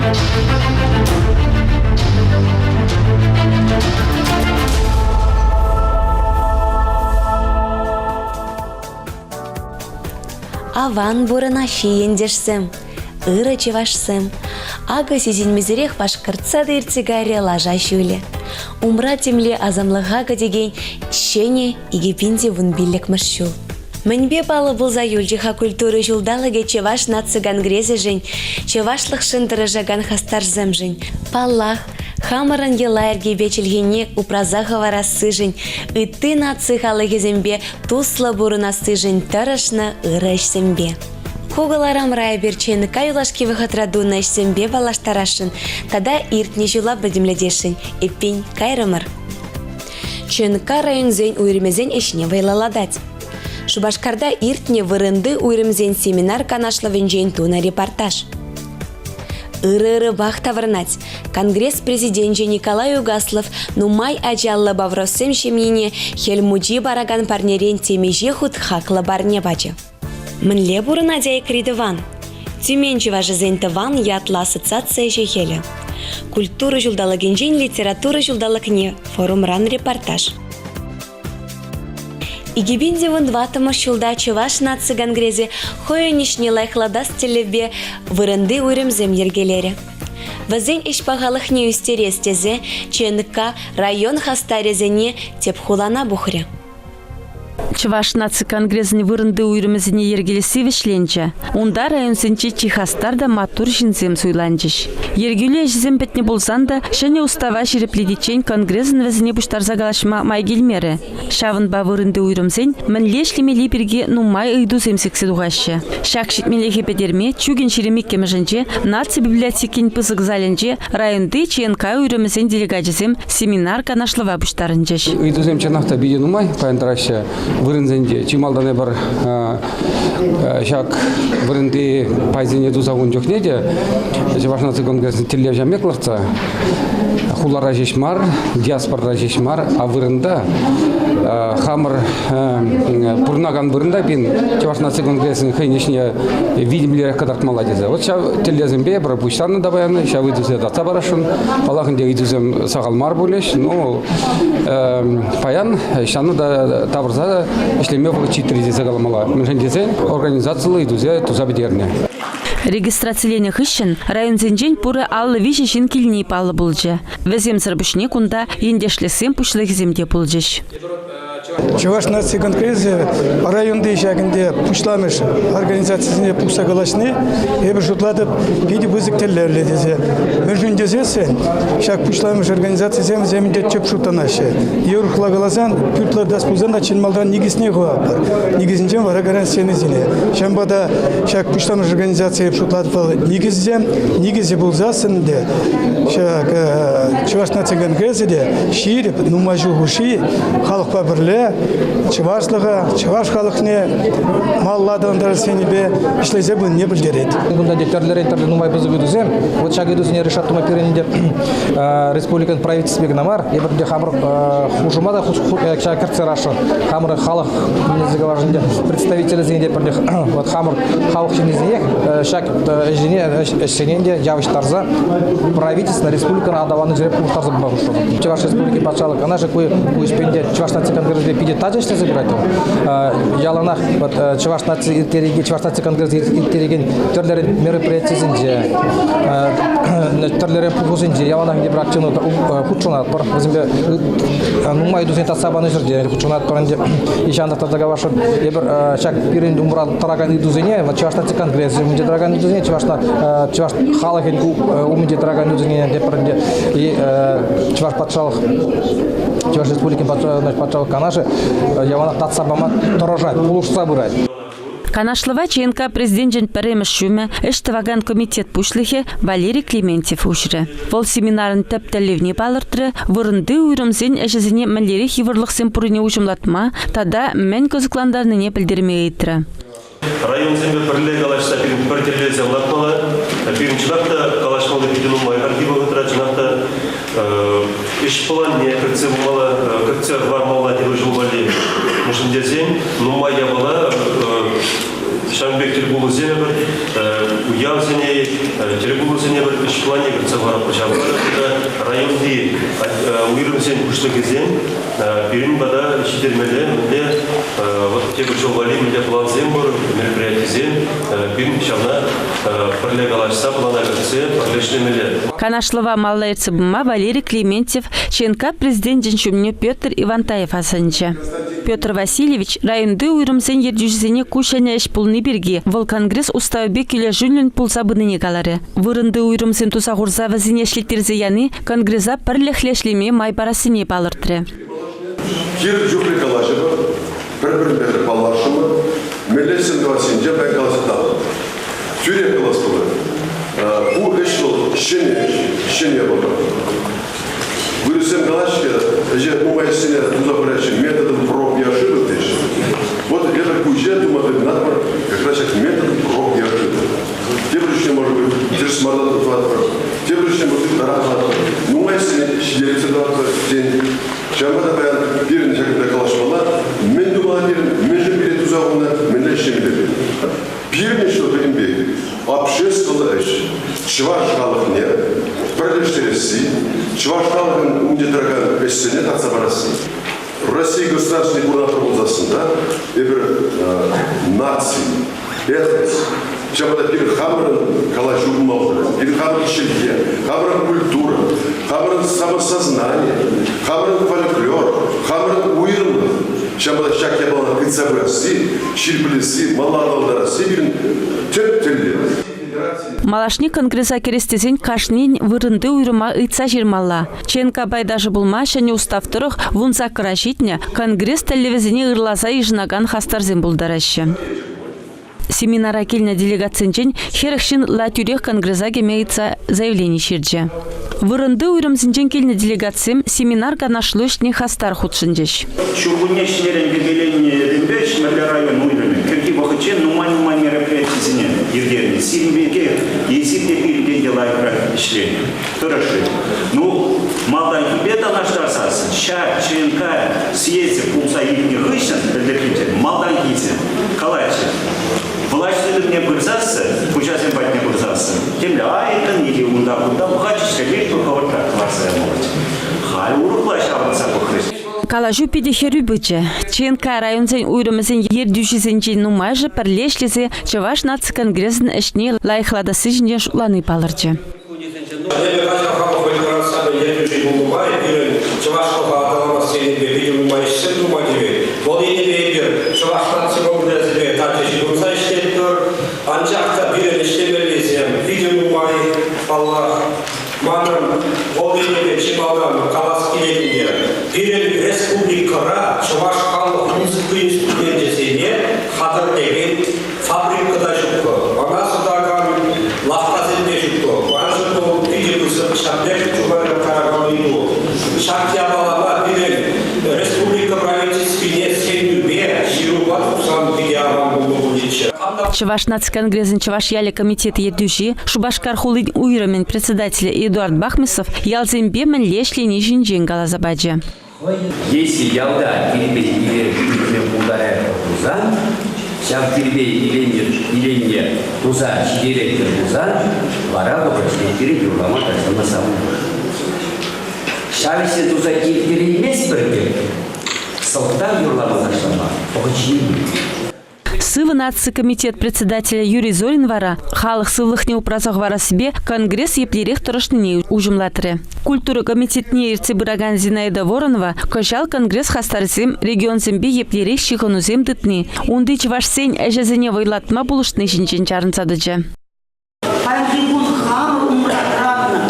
Аван пурӑнаҫҫӗ ентешсем, ырӑ чӑвашсем. Акӑ сисӗнмесӗрех пашкӑртса та иртсе кайрӗ лаша ҫулӗ. Умра темле асамлӑха кӗтекен ҫӗнӗ 2015-мӗш ҫул. Мӗнпе паллӑ пулса юлчӗ-ха культура ҫулталӑкӗ Чӑваш наци конгресӗшӗн, чӑвашлӑхшӑн тӑрӑшакан хастарсемшӗн? Паллах, хамӑрӑн йӑла-йӗркепе чӗлхене упраса хӑварассишӗн, ытти наци халӑхӗсемпе туслӑ пурӑнассишӗн тӑрӑшнӑ ырӑ ӗҫсемпе. Ку кӑларӑмра эпир ЧНК юлашки вӑхӑтра тунӑ ӗҫсемпе паллаштарасшӑн тата иртнӗ ҫула пӗтӗмлетесшӗн. Эппин, кайрӑмӑр. ЧНК районсен уйрӑмӗсен ӗҫне вӑйлӑлатать. Шупашкарта иртнӗ вырӑнти уйрӑмсен семинар-канашлӑвӗнчен тунӑ репортаж. Ырӑ-ырӑпах таврӑнать. Конгресс президенчӗ Николай Угаслов нумай ачаллӑ Бавровсем ҫемйине Хӗл Мучи паракан парнерен темиҫе хут хаклӑ парне пачӗ. Мӗнле пурӑнать аякри тӑван? Тюмень чӑвашӗсен тӑван ятлӑ ассоциаци ӗҫӗ-хӗлӗ. Культура ҫулталӑкӗнчен литература ҫулталӑкне форумран репортаж. 2014 ҫулта Чӑваш наци конгресӗ хӑйӗн ӗҫне лайӑхлатас тӗллевпе вырӑнти уйрӑмсем йӗркелерӗ. Вӗсен ӗҫ пахалӑхне ӳстерес тесе ЧНК район хастарӗсене тӗп хулана пухрӗ. Чӑваш наци конгресӗн вырӑнти уйрӑмӗсене йӗркелесси вӗҫленчӗ. Унта районсенчи чи хастар та маттур ҫынсем суйланчӗҫ. Йӗркелӳ ӗҫӗсем пӗтнӗ пулсан та ҫӗнӗ устава ҫирӗплетиччен конгресӑн вӗсене пуҫтарса калаҫма май килмерӗ. Ҫавӑнпа вырӑнти уйрӑмсен мӗнле ӗҫлемелли пирки нумай ыйтусем сиксе тухаҫҫӗ. Ҫак ҫитменлӗхе пӗтерме чӳкӗн 22-мӗшӗнче Наци библиотекин пысӑк залӗнче районти ЧНК уйрӑмӗсен делегачӗсем семинар-канашлӑва пуҫтарӑнчӗҫ. Ыйтусем чӑнах та питӗ нумай паян тӑраҫҫӗ вырӑнсенче. Чи малтан эпир ҫак вырӑнти пайсене туса хунӑ чухне те Чӑваш наци конгресӗн тӗллев ҫам пек лартса хулара ҫеҫ мар, диаспорара ҫеҫ мар, а вырӑнта хамӑр пурӑнакан вырӑнта пин Чӑваш наци конгресӗн хӑйӗн ӗҫне витӗмлӗрех кӑтартмалла тесе. Вот ҫав тӗллевсемпе эпир пуҫтарнӑ та паян, ҫав ыйтусене татса парасшӑн. Паллах, ӗнтӗ ыйтусем сахал мар пулӗҫ, но паян ҫавна та тавӑрса ӗҫлеме вӑхӑт ҫитрӗ тесе каламалла. Мӗншӗн тесен организациллӗ ыйтусене туса пӗтернӗ. Регистрациленӗ хыҫҫӑн районсенчен пурӗ 53 ҫын килни паллӑ пулчӗ. Вӗсемсӗр пуҫне кунта ентешлӗхсен пуҫлӑхӗсем те пулчӗҫ. Чӑваш наци конгресӗ районти ҫак ӗнтӗ пуҫламӑш организацисене пухса калаҫни, эпӗ шутлатӑп, питӗ пысӑк тӗллевлӗ тесе. Мӗншӗн тесессӗн ҫак пуҫламӑш организацисем вӗсем ӗнтӗ тӗп шутланаҫҫӗ. Е урӑхла каласан, пӳрт лартас пулсан та чӑн малтан никӗсне хыватпӑр. Никӗсӗнчен вара кайран стенисене. Ҫавӑнпа та ҫак пуҫламӑш организаци эп шутлатӑп вӑл никӗсӗсем, никӗсӗ пулсассӑн ӗнтӗ ҫак Чӑваш наци конгресӗ те ҫирӗп, нумай ҫул хушши халӑхпа пӗрле чӑвашлӑха, чӑваш халӑхне малалла аталантарас енӗпе ӗҫлесе пынине пӗлтерет. Кунта тӗрлӗрен тӗрлӗ нумай пысӑк ыйтусем. Вот ҫак ыйтусене решать тума пирӗн ӗнтӗ республикӑн правительстви кӑна мар, эпир те хамӑр хушӑма та ҫак кӗртсе ярасшӑн. Хамӑр халӑх ӗнтӗ представителӗсене те пӗрлех вот хамӑр халӑх ҫыннисене ҫак ӗҫсене ӗҫсене ӗнтӗ явӑҫтарса правительство республикӑна аталаннӑ ҫӗре пулӑштарса пыма хушрӑмӑр. Чӑваш Республикин патшалӑх канашӗ ку ӗҫпе те Чӑваш наци конгресӗпе питӗ тачӑ ӗҫлесе пырать вӑл. Яланах вот Чӑваш наци ирттерекен Чӑваш наци конгресӗ ирттерекен тӗрлӗрен мероприятисенче, тӗрлӗрен пухусенче яланах ӗнтӗ активно хутшӑнатпӑр. Вӗсемпе нумай ыйтусене татса панӑ ҫӗрте хутшӑнатпӑр ӗнтӗ. Ҫантӑк тата каласшӑн, эпир ҫак пирӗн умра тӑракан ыйтусене, Чӑваш наци конгресӗ умӗнче тӑракан ыйтусене, чӑваш чӑваш халӑхӗн умӗнче тӑракан ыйтусене тепӗр ӗнтӗ Чӑваш патшалӑх Чӑваш Республикин патшалӑх канашӗ яланах татса пама тӑрӑшать, пулӑшса пырать. Канашлӑва ЧНК президенчӗн пӗрремӗш ҫумӗ, ӗҫ тӑвакан комитет пуҫлӑхӗ Валерий Клементьев уҫрӗ. Вӑл семинарӑн тӗп тӗллевне палӑртрӗ, вырӑнти уйрӑмсен ӗҫӗсене мӗнлерех йывӑрлӑхсем пуррине уҫӑмлатма тата мӗн кӑсӑклантарнине пӗлтерме ыйтрӗ. Районсемпе пӗрле калаҫса пирӗн пӗр тӗллевсем лартмалла. Пирӗн чӑнах та калаҫмалли питӗ нумай. Хальхи вӑхӑтра чӑнах та ӗҫ планне кӗртсе пымалла, кӗртсе хӑвармалла тепӗр ҫул валли. Мӗншӗн тесен нумай япала. Ҫавӑн пек тӗлпулусем эпир уявсене, тӗлпулусене пӗр ӗҫ планне кӗртсе хӑваратпӑр. Ҫавӑнпа та районти уйрӑмсен пуҫлӑхӗсен пирӗн пата ҫитермелле мӗнле вот тепӗр ҫул валли мӗнле плансем пур, мероприятисем пирӗн ҫавна пӗрле калаҫса, плана кӗртсе пӗрле ӗҫлемелле. Канашлӑва малалла ертсе пыма Валерий Клементьев ЧНК президенчӗн ҫумне Петр Ивантаев асӑнчӗ. Петр Васильевич районти уйрӑмсен ертӳҫисене ку ҫӗнӗ ӗҫ пулни пирки вӑл Конгресс уставӗпе килӗшӳллӗн пулса пынине каларӗ. Вырӑнти уйрӑмсем туса хурса вӗсене ӗҫлеттерсе яни Конгреса пӗрлӗхлӗ ӗҫлеме май парассине палӑртрӗ. Кирлӗ чухлӗ калаҫӑпӑр, пӗр-пӗринпе паллашӑпӑр, мӗнле ӗҫсем тӑвассинче паян калаҫса татӑлӑпӑр. Тӳрех калас пулать, ку ӗҫ вӑл ҫӗнӗ ӗҫ, ҫӗнӗ япала. Вырӑссем калаҫҫӗ, ӗҫе нумай ӗҫсене туса пыраҫҫӗ методом проб и ошибок теҫҫӗ. Вот эпир ку ӗҫе тума тытӑнатпӑр, как раз ҫак метод проб и ошибок. Тепӗр чухне, может быть, тӗрӗс мар та тӑватпӑр, тепӗр чухне, может быть, ытларах тӑватпӑр. Нумай ӗҫсене ҫитерсе тӑватпӑр, тен. Ҫавӑнпа та паян пирӗн ҫакӑнта калаҫмалла, мӗн тумалла пирӗн, мӗншӗн пире туса хунӑ, мӗнле ӗҫлемелле. Пирӗн ӗҫ вӑл пӗтӗмпех обществӑллӑ ӗҫ. Чӑваш халӑхне пӗрлештересси, чӑваш халӑхӗн умне тӑракан ӗҫсене татса парасси. Россия государственный пурӑнатпӑр пулсассӑн та эпир наци, этнос, ҫавӑнпа та пирӗн хамӑрӑн калаҫу пулмалла, пирӗн хамӑрӑн чӗлхе, хамӑрӑн культура, хамӑрӑн самосознание, хамӑрӑн фольклор, хамӑрӑн уйрӑмлӑх. Ҫавӑнпа та ҫак япалана тытса пырасси, ҫирӗплесси, малалла пирӗн тӗп тӗллев. Малашне Конгреса кӗрес тесен кашнин вырӑнти уйрӑма ыйтса ҫырмалла. ЧНК пайташӗ пулма ҫӗнӗ устав тӑрӑх вунсаккӑра ҫитнӗ Конгресс тӗллевӗсене ырласа йышӑнакан хастарсем пултараҫҫӗ. Семинара килнӗ делегатсенчен 40 ҫын ытла тӳрех Конгреса кӗме ыйтса заявлени ҫырчӗ. Вырӑнти уйрӑмсенчен килнӗ делегатсем семинар-канашлу ӗҫне хастар хутшӑнчӗҫ. Ҫуркунне ҫӗнӗрен йӗркеленнӗренпе Ҫӗмӗрле район уйрӑмӗ кӗрхи вӑхӑтчен нумай-нумай мероприятисене ирттернӗ. Сирӗн пекех эсир те пирӗнтен те лайӑхрах ӗҫленӗ, тӑрӑшрӗ. Ну, малтанхипе танлаштарсассӑн ҫак ЧНК съезчӗ пулса иртнӗ хыҫҫӑн пӗлтӗрхинчен малтанхисем калаҫҫӗ. Влаҫ тытӑмне пырсассӑн, хуҫасем патне пырсассӑн, темле айӑккӑн или унта-кунта пӑхатчӗҫ те пек хӑвӑртрах кӑларса ямаллаччӗ. Халь урӑхла ҫаврӑнса пӑхрӗҫ. Калаҫу питӗ хӗрӳ пычӗ. ЧНК районсен уйрӑмӗсен ертӳҫисенчен нумайӑшӗ пӗрле ӗҫлесе Чӑваш наци конгресӗн ӗҫне лайӑхлатасси ҫинчен шутлани палӑрчӗ. Эпӗ каҫал халӑх вӑй-хӑват ертӳҫи пулнӑ май пирӗн чӑвашлӑха аталанас енӗпе питӗ нумай ӗҫсем тума тивет. Вӑл енӗпе эпир Чӑваш наци конгресӗпе тачӑ ҫыхӑнса ӗҫлетпӗр. Анчах та пирӗн ӗҫлемеллисем питӗ нумай, паллах. Манӑн вӑл енӗпе чи малтан калас килет ӗнтӗ. Пирӗн республикӑра чӑваш халӑх музыка инструменчӗсене хатӗрлекен фабрика та ҫуккӑ, ӑна сутакан лавккасем те ҫуккӑ. Маншӑн вӑл питӗ пысӑк ҫак пек чухӑнлантаракан ыйту. Ҫак япалапа пирӗн республика правительствине сӗнӳпе ҫырупа тухсан питӗ аван пулнӑ пулӗччӗ. Чӑваш наци конгресӗн Чӑваш ялӗ комитет ертӳҫи, Шупашкар хулин уйрӑмӗн председателӗ Эдуард Бахмисов ялсемпе мӗнле ӗҫлени ҫинчен каласа пачӗ. Если ялта тирпей илме пултарать пулсан, ҫав тирпей иленне туса ҫитеретпӗр пулсан, вара вӑхӑт ҫитет юрлама ташлама савӑнӑҫ. Ҫав ӗҫе туса ирттерейместпӗр те, сӑлтав юрлама ташлама вӑхӑт ҫитеймест. Сывӑ наци комитет председателӗ Юрий Зорин вара халӑх сывлӑхне упраса хӑварассипе конгресс еплерех тӑрӑшнине уҫӑмлатрӗ. Культура комитетне ертсе пыракан Зинаида Воронова кӑҫал конгресс хастарӗсем регионсемпе еплерех ҫыхӑнусем тытни, унти чӑвашсен ӗҫӗсене вӑйлатма пулӑшни ҫинчен чарӑнса тӑчӗ. Паянхи кун хамӑр умра тӑратнӑ,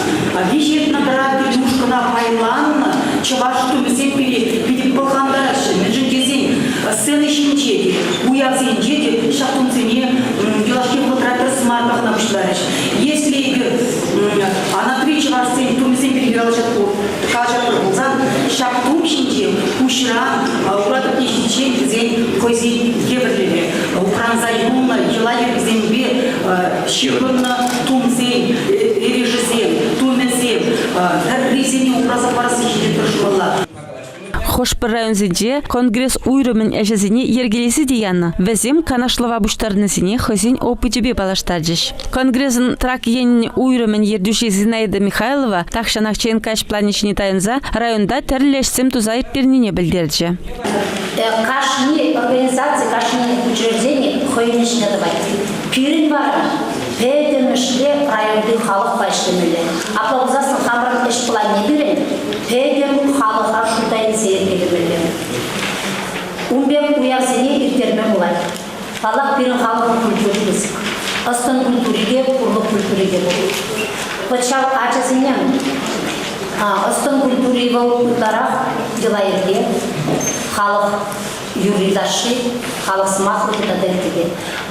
виҫ этнографи ушкӑна пайланнӑ чӑваш тумӗсем пире питӗ пӑлхантараҫҫӗ. Мӗншӗн тесен сцена ҫинче те, уявсенче те ҫак тумсене юлашки вӑхӑтра тӗрӗс мар пӑхма пуҫларӗҫ. Если эпир анатри чӑвашсен тумӗсем пирки калаҫатпӑр пулсан, ҫак тум ҫинче пуҫран ура тӗпне ҫитиччен вӗсен хӑйсен евӗрлӗхӗ упранса юлнӑ йӑла-йӗркесемпе ҫыхӑннӑ тумсен эрешӗсем, тумӗсем, тӗррисене упраса парасси ҫине тӑрӑшмалла. Хӑш-пӗр районсенче конгресс уйрӑмӗн ӗҫӗсене йӗркелесе те янӑ. Вӗсем канашлӑва пуҫтарнисене хӑйсен опычӗпе паллаштарчӗҫ. Конгресӑн Трак енӗн уйрӑмӗн ертӳҫи Зинаида Михайлова тахҫанах ЧНК ӗҫ планӗ ҫине тайӑнса районта тӗрлӗ ӗҫсем туса ирттернине пӗлтерчӗ. Кашни организаци, кашни учреждени хӑйӗн ӗҫне тӑвать. Пирӗн вара пӗтӗмӗшле районти халӑхпа ӗҫлемелле. Апла пулсассӑн хамӑрӑн ӗҫ планне пирӗн пӗтӗм халӑха шута илсе йӗркелемелле. Ун пек уявсене ирттерме пулать. Паллах, пирӗн халӑхӑн культури пысӑк. Ӑс-тӑн культури те, пурлӑх культури те пур. Вӑт ҫав ачасене ӑс-тӑн культури вӑл ытларах йӑла-йӗрке, халӑх юрри-ташши, халӑх сӑмахлӑхӗ тата ытти те.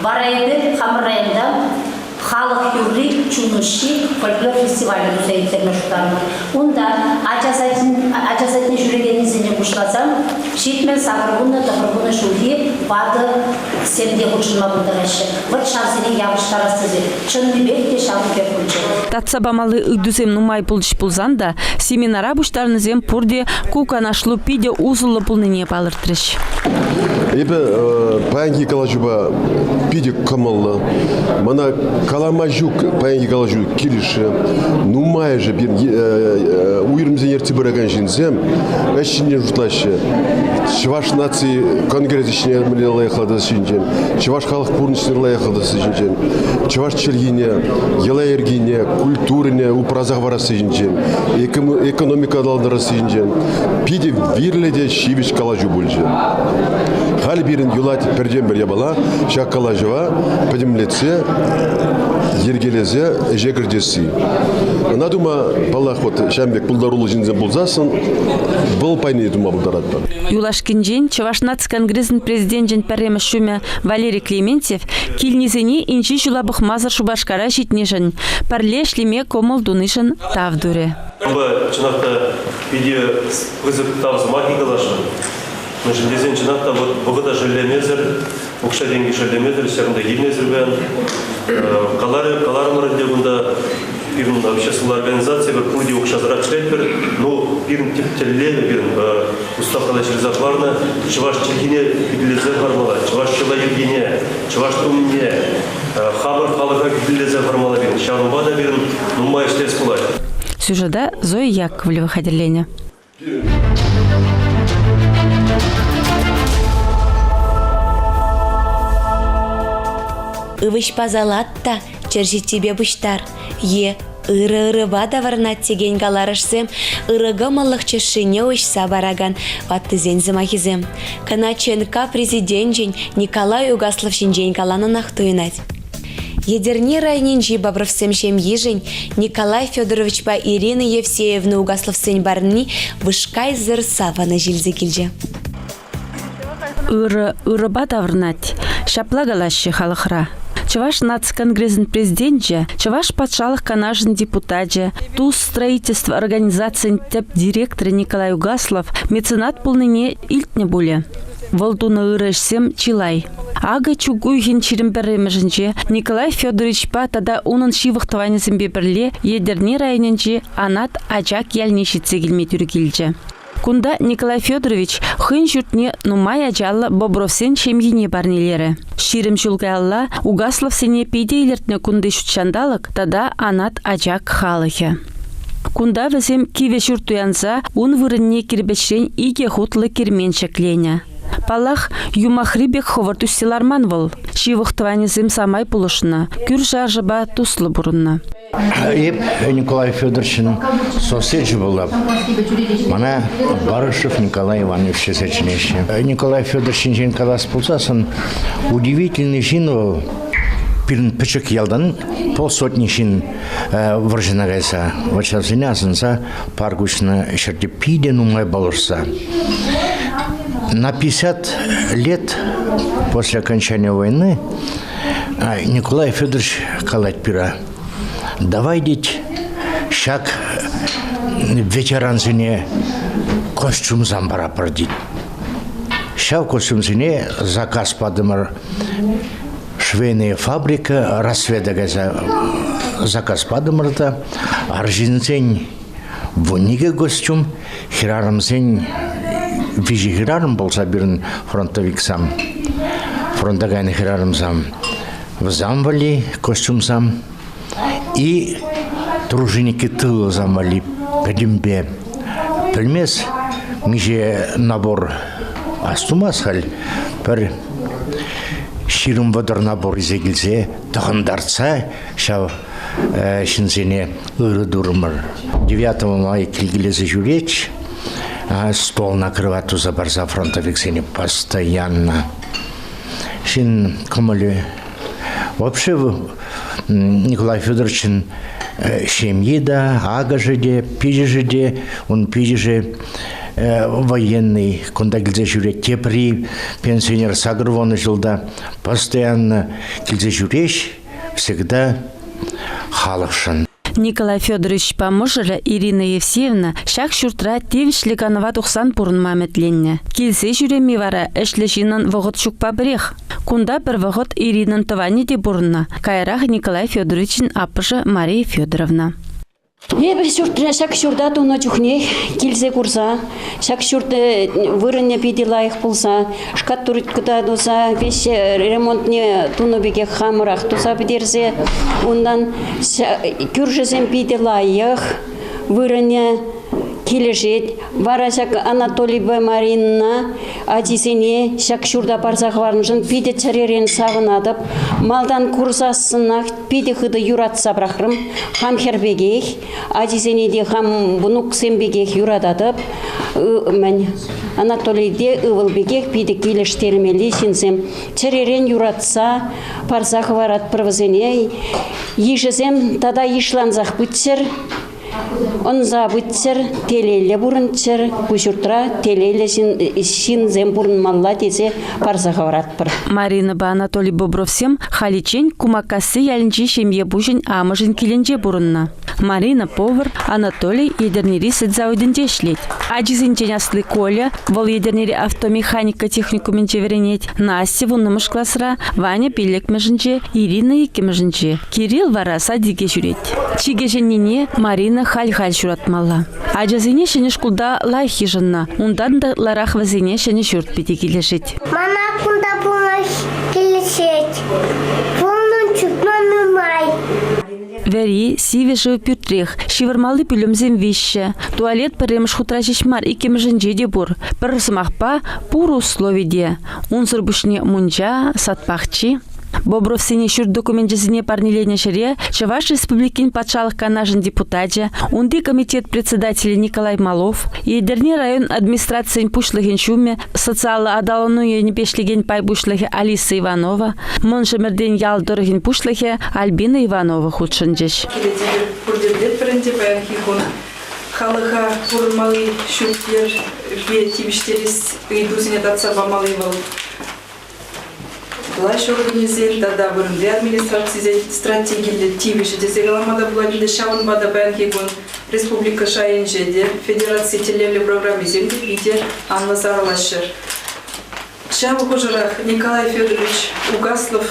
Вара эпир хамӑр районта Халӑх юрри чун уҫҫи фольклор фестивалӗ туса ирттерме шутланӑ. Унта ача садне ҫӳрекеннисене пуҫласан 78 90 ҫулхи ватӑсем те хутшӑнма пултараҫҫӗ. Вӑт ҫавсене явӑҫтарас тесе чӑннипех те ҫавӑн пек пулчӗ. Татса памалли ыйтусем нумай пулчӗҫ пулсан та семинара пуҫтарнисем пурте ку канашлу питӗ усӑллӑ пулнине палӑртрӗҫ. Эпӗ паянхи калаҫупа питӗ кӑмӑллӑ. Мана калама ҫук паянхи калаҫу килӗшрӗ. Нумайӑшӗ пирӗн уйрӑмсене ертсе пыракан ҫынсем ӗҫ ҫинчен шутлаҫҫӗ. Чӑваш наци конгресӗ ҫине мӗнле лайӑхлатас ҫинчен, чӑваш халӑх пурнӑҫне лайӑхлатасси ҫинчен, чӑваш чӗлхине, йӑла-йӗркине, культурине упраса хӑварасси ҫинчен, экономика аталантарасси ҫинчен питӗ вирлӗ те ҫивӗч калаҫу пулчӗ. Халӗ пирӗн юлать пӗртен-пӗр япала, ҫак калаҫӑва пӗтӗмлетсе, йӗркелесе ӗҫе кӗртесси. Ӑна тума, паллах, вот ҫавӑн пек пултаруллӑ ҫынсем пулсассӑн вӑл пайне тума пултаратпӑр. Юлашкинчен Чӑваш наци конгресӗн президенчӗн пӗрремӗш ҫумӗ Валерий Клементьев килнисене инҫе ҫула пӑхмасӑр Шупашкара ҫитнишӗн, пӗрле ӗҫлеме кӑмӑл тунишӗн тав турӗ. Унпа чӑнах та питӗ пысӑк тав сӑмахӗ каласшӑн. Мӗншӗн тесен чӑнах та вот вӑхӑта шеллемесӗр, укҫа-тенкӗ шеллемесӗр ҫакӑнта килмесӗр паян. Каларӑмӑр ӗнтӗ кунта пирӗн обществӑлла организаци пӗр пурте укҫасӑрах ӗҫлетпӗр. Ну, пирӗн тӗп тӗллевӗ пирӗн уставра ҫырса хӑварнӑ чӑваш чӗлхине хӳтӗлесе хӑвармалла, чӑваш йӑла-йӗркине, чӑваш тумне, хамӑр халӑха хӳтӗлесе хӑвармалла пирӗн. Ҫавӑнпа та пирӗн нумай ӗҫлес пулать. Сюжета Зоя Яковлева хатӗрленӗ. Ывӑҫпа салат та чӗрҫиттипе пуҫтар е ырӑ-ырӑпа таврӑнать текен каларӑшсем ырӑ кӑмӑллӑх чӗшшине уҫса паракан ваттисен сӑмахӗсем. Кӑна ЧНК президенчӗн Николай Угаслов ҫинчен каланӑнах туйӑнать. Етӗрне районӗнчи Бобровсем ҫемйишӗн Николай Федоровичпа Ирина Евсеевна Угасловсен парни вышкайсӑр савӑнӑҫ илсе килчӗ. Ырӑ ырӑпа таврӑнать, ҫапла калаҫҫӗ халӑхра. Чӑваш наци конгресӗн президенчӗ, Чӑваш патшалӑх канашӗн депутачӗ, Тус строительство организацийӗн тӗп директорӗ Николай Угаслов меценат пулнине илтнӗ пулӗ. Вӑл тунӑ ырӑ ӗҫсем чылай. Акӑ чӳк уйӑхӗн 21-мӗшӗнче Николай Федоровичпа тата унӑн ҫывӑх тӑванӗсемпе пӗрле Етӗрне районӗнчи Анат Ачак ялне ҫитсе килме тӳр килчӗ. Кунта Николай Федорович хӑйӗн ҫуртне нумай ачаллӑ Бобровсен ҫемйине парнелерӗ. 20 ҫул каялла Угасловсене питӗ илӗртнӗ кунти ҫутҫанталӑк тата Анат Ачак халӑхӗ. Кунта вӗсем кивӗ ҫурт туянса ун вырӑнне кирпӗчрен икӗ хутлӑ кермен ҫӗкленӗ. Паллах, юмахри пек хӑвӑрт ӳссе ларман вӑл. Ҫывӑх тӑванӗсем самай пулӑшнӑ, кӳршӗ-аршӑпа туслӑ пурӑннӑ. Эп Николай Федоровичӑн сосечӗ пулап. Мана Барышев Николай Иванович тесе чӗнеҫҫӗ. Николай Федорович ҫинчен калас пулсассӑн, удивительный ҫын вӑл. Пирӗн пӗчӗк ялтан полсотни ҫын вӑрҫӑна кайса вӑрҫасене асӑнса парк уҫнӑ ҫӗрте питӗ нумай пулӑшса. На 50 лет после окончания войны Николай Федорович калать пира, давай, дить, ҫак ветерансене костюмсам парапӑр, дит. Ҫав костюмсене заказ патӑмӑр Швейная фабрика Рассвета кайса заказ патӑмӑр та арҫынсен 12 костюм, хӗрарӑмсен Виҫӗ хӗрарӑм пулса пирӗн фронтовиксам, фронта кайнӑ хӗрарӑмсам, вӗсем валли костюмсам и дружинники тылӑсам валли пӗтӗмпе пӗлмес миҫе набор астумас халь пӗр 20-30 набор илсе килсе тӑхӑнтартса ҫав ҫынсене ырӑ турӑмӑр. 9 мая килкелесе ҫӳрет, стол накрывать туса парса фронтовиксене постоянно. Ҫын кӑмӑлӗ вообще Николай Федоровичӑн ҫемйи та, акӑшӗ те, пичӗшӗ те, ун пичӗшӗ военный кунта килсе ҫӳрет. Тепри пенсионер 80 ҫулта постоянно килсе ҫӳреҫ, всегда халӑхшӑн. Николай Федоровичпа мӑшӑрӗ Ирина Евсеевна ҫак ҫуртра тивӗҫлӗ канӑва тухсан пурӑнма ӗмӗтленнӗ. Килсе ҫӳреме вара ӗҫлӗ ҫыннӑн вӑхӑт ҫукпа пӗрех. Кунта пӗр вӑхӑт Иринӑн тӑванӗ те пурӑннӑ. Каярах Николай Федоровичӑн аппӑшӗ Мария Федоровна. Эпӗ ҫуртра ҫак ҫурта тунӑ чухнех килсе курса, ҫак ҫурт вырӑнӗ питӗ лайӑх пулса, шкатулка туса, веҫ ремонтне тунӑ пекех хамӑрах туса пӗтерсе, унтан кӳршӗсем питӗ лайӑх вырӑнӗ килӗшет. Вара ҫак Анатолийпа Маринӑна ачисене ҫак ҫурта парса хӑварнӑшӑн питӗ чӗререн савӑнатӑп. Малтан курсассӑнах питӗ хытӑ юратса пӑрахрӑм. Хам хӗр пекех, ачисене те хам внуксем пекех юрататӑп. Мӗн, Анатолий те ывӑл пекех питӗ килӗштермелли ҫынсем. Чӗререн юратса парса хӑваратпӑр вӗсене. Йышӗсем тата йышлансах пыччӑр. Ӑнса пыччӑр, телейлӗ пурӑнччӑр, ку ҫуртра телейлӗ ҫынсем пурӑнмалла тесе парса хӑваратпӑр. Маринӑпа Анатолий Бобровсем халиччен Кумаккасси ялӗнчи ҫемье пуҫӗн амӑшӗн килӗнче пурӑннӑ. Марина повар, Анатолий Етӗрнери сӗт заводӗнче ӗҫлет. Ачисенчен асли Коля, вӑл Етӗрнери автомеханика техникумӗнче вӗренет, Настя вуннӑмӗш класра, Ваня пиллӗкмӗшӗнче, Ирина иккӗмӗшӗнче. Кирилл вара садике ҫӳрет. Чи кӗҫӗннине Марина халь-халь ҫуратмалла. Ачасене ҫӗнӗ шкулта лайӑх йышӑннӑ. Унтан та ытларах вӗсене ҫӗнӗ ҫурт питӗ килӗшет. Мана кунта пулма килӗшет. Пулнӑ чупма нумай. Вӗри, сивӗ шыв пӳртрех. Ҫывӑрмалли пӳлӗмсем виҫҫӗ. Туалет пӗрремӗш хутра ҫеҫ мар, иккӗмӗшӗнче те пур. Пӗр сӑмахпа, пур услови те. Унсӑр пуҫне мунча, сад пахчи. Бобровсене ҫурт докуменчӗсене парнеленӗ ҫӗре Чӑваш Республикин Патшалӑх Канашӗн депутачӗ, унти комитет председателӗ Николай Малов, Етӗрне район администрацийӗн пуҫлӑхӗн ҫумӗ, социаллӑ аталану енӗпе ӗҫлекен пай пуҫлӑхӗ Алиса Иванова, Мӑн Шемертен ял тӑрӑхӗн пуҫлӑхӗ Альбина Иванова хутшӑнчӗҫ. Киле пурте пӗлетпӗр ӗнтӗ паянхи кун халӑха пурӑнмалли ҫурт-йӗрпе тивӗҫтерес ыйтусене татса памалли вӑл Влаҫ органӗсен тата вырӑнти администрацисен стратегиллӗ тивӗҫӗ тесе калама та пулать ӗнтӗ. Ҫавӑнпа та паянхи кун республика шайӗнче те федераци тӗллевлӗ программисем те питӗ анлӑ сарӑлаҫҫӗ. Ҫав хушӑрах Николай Федорович Угаслов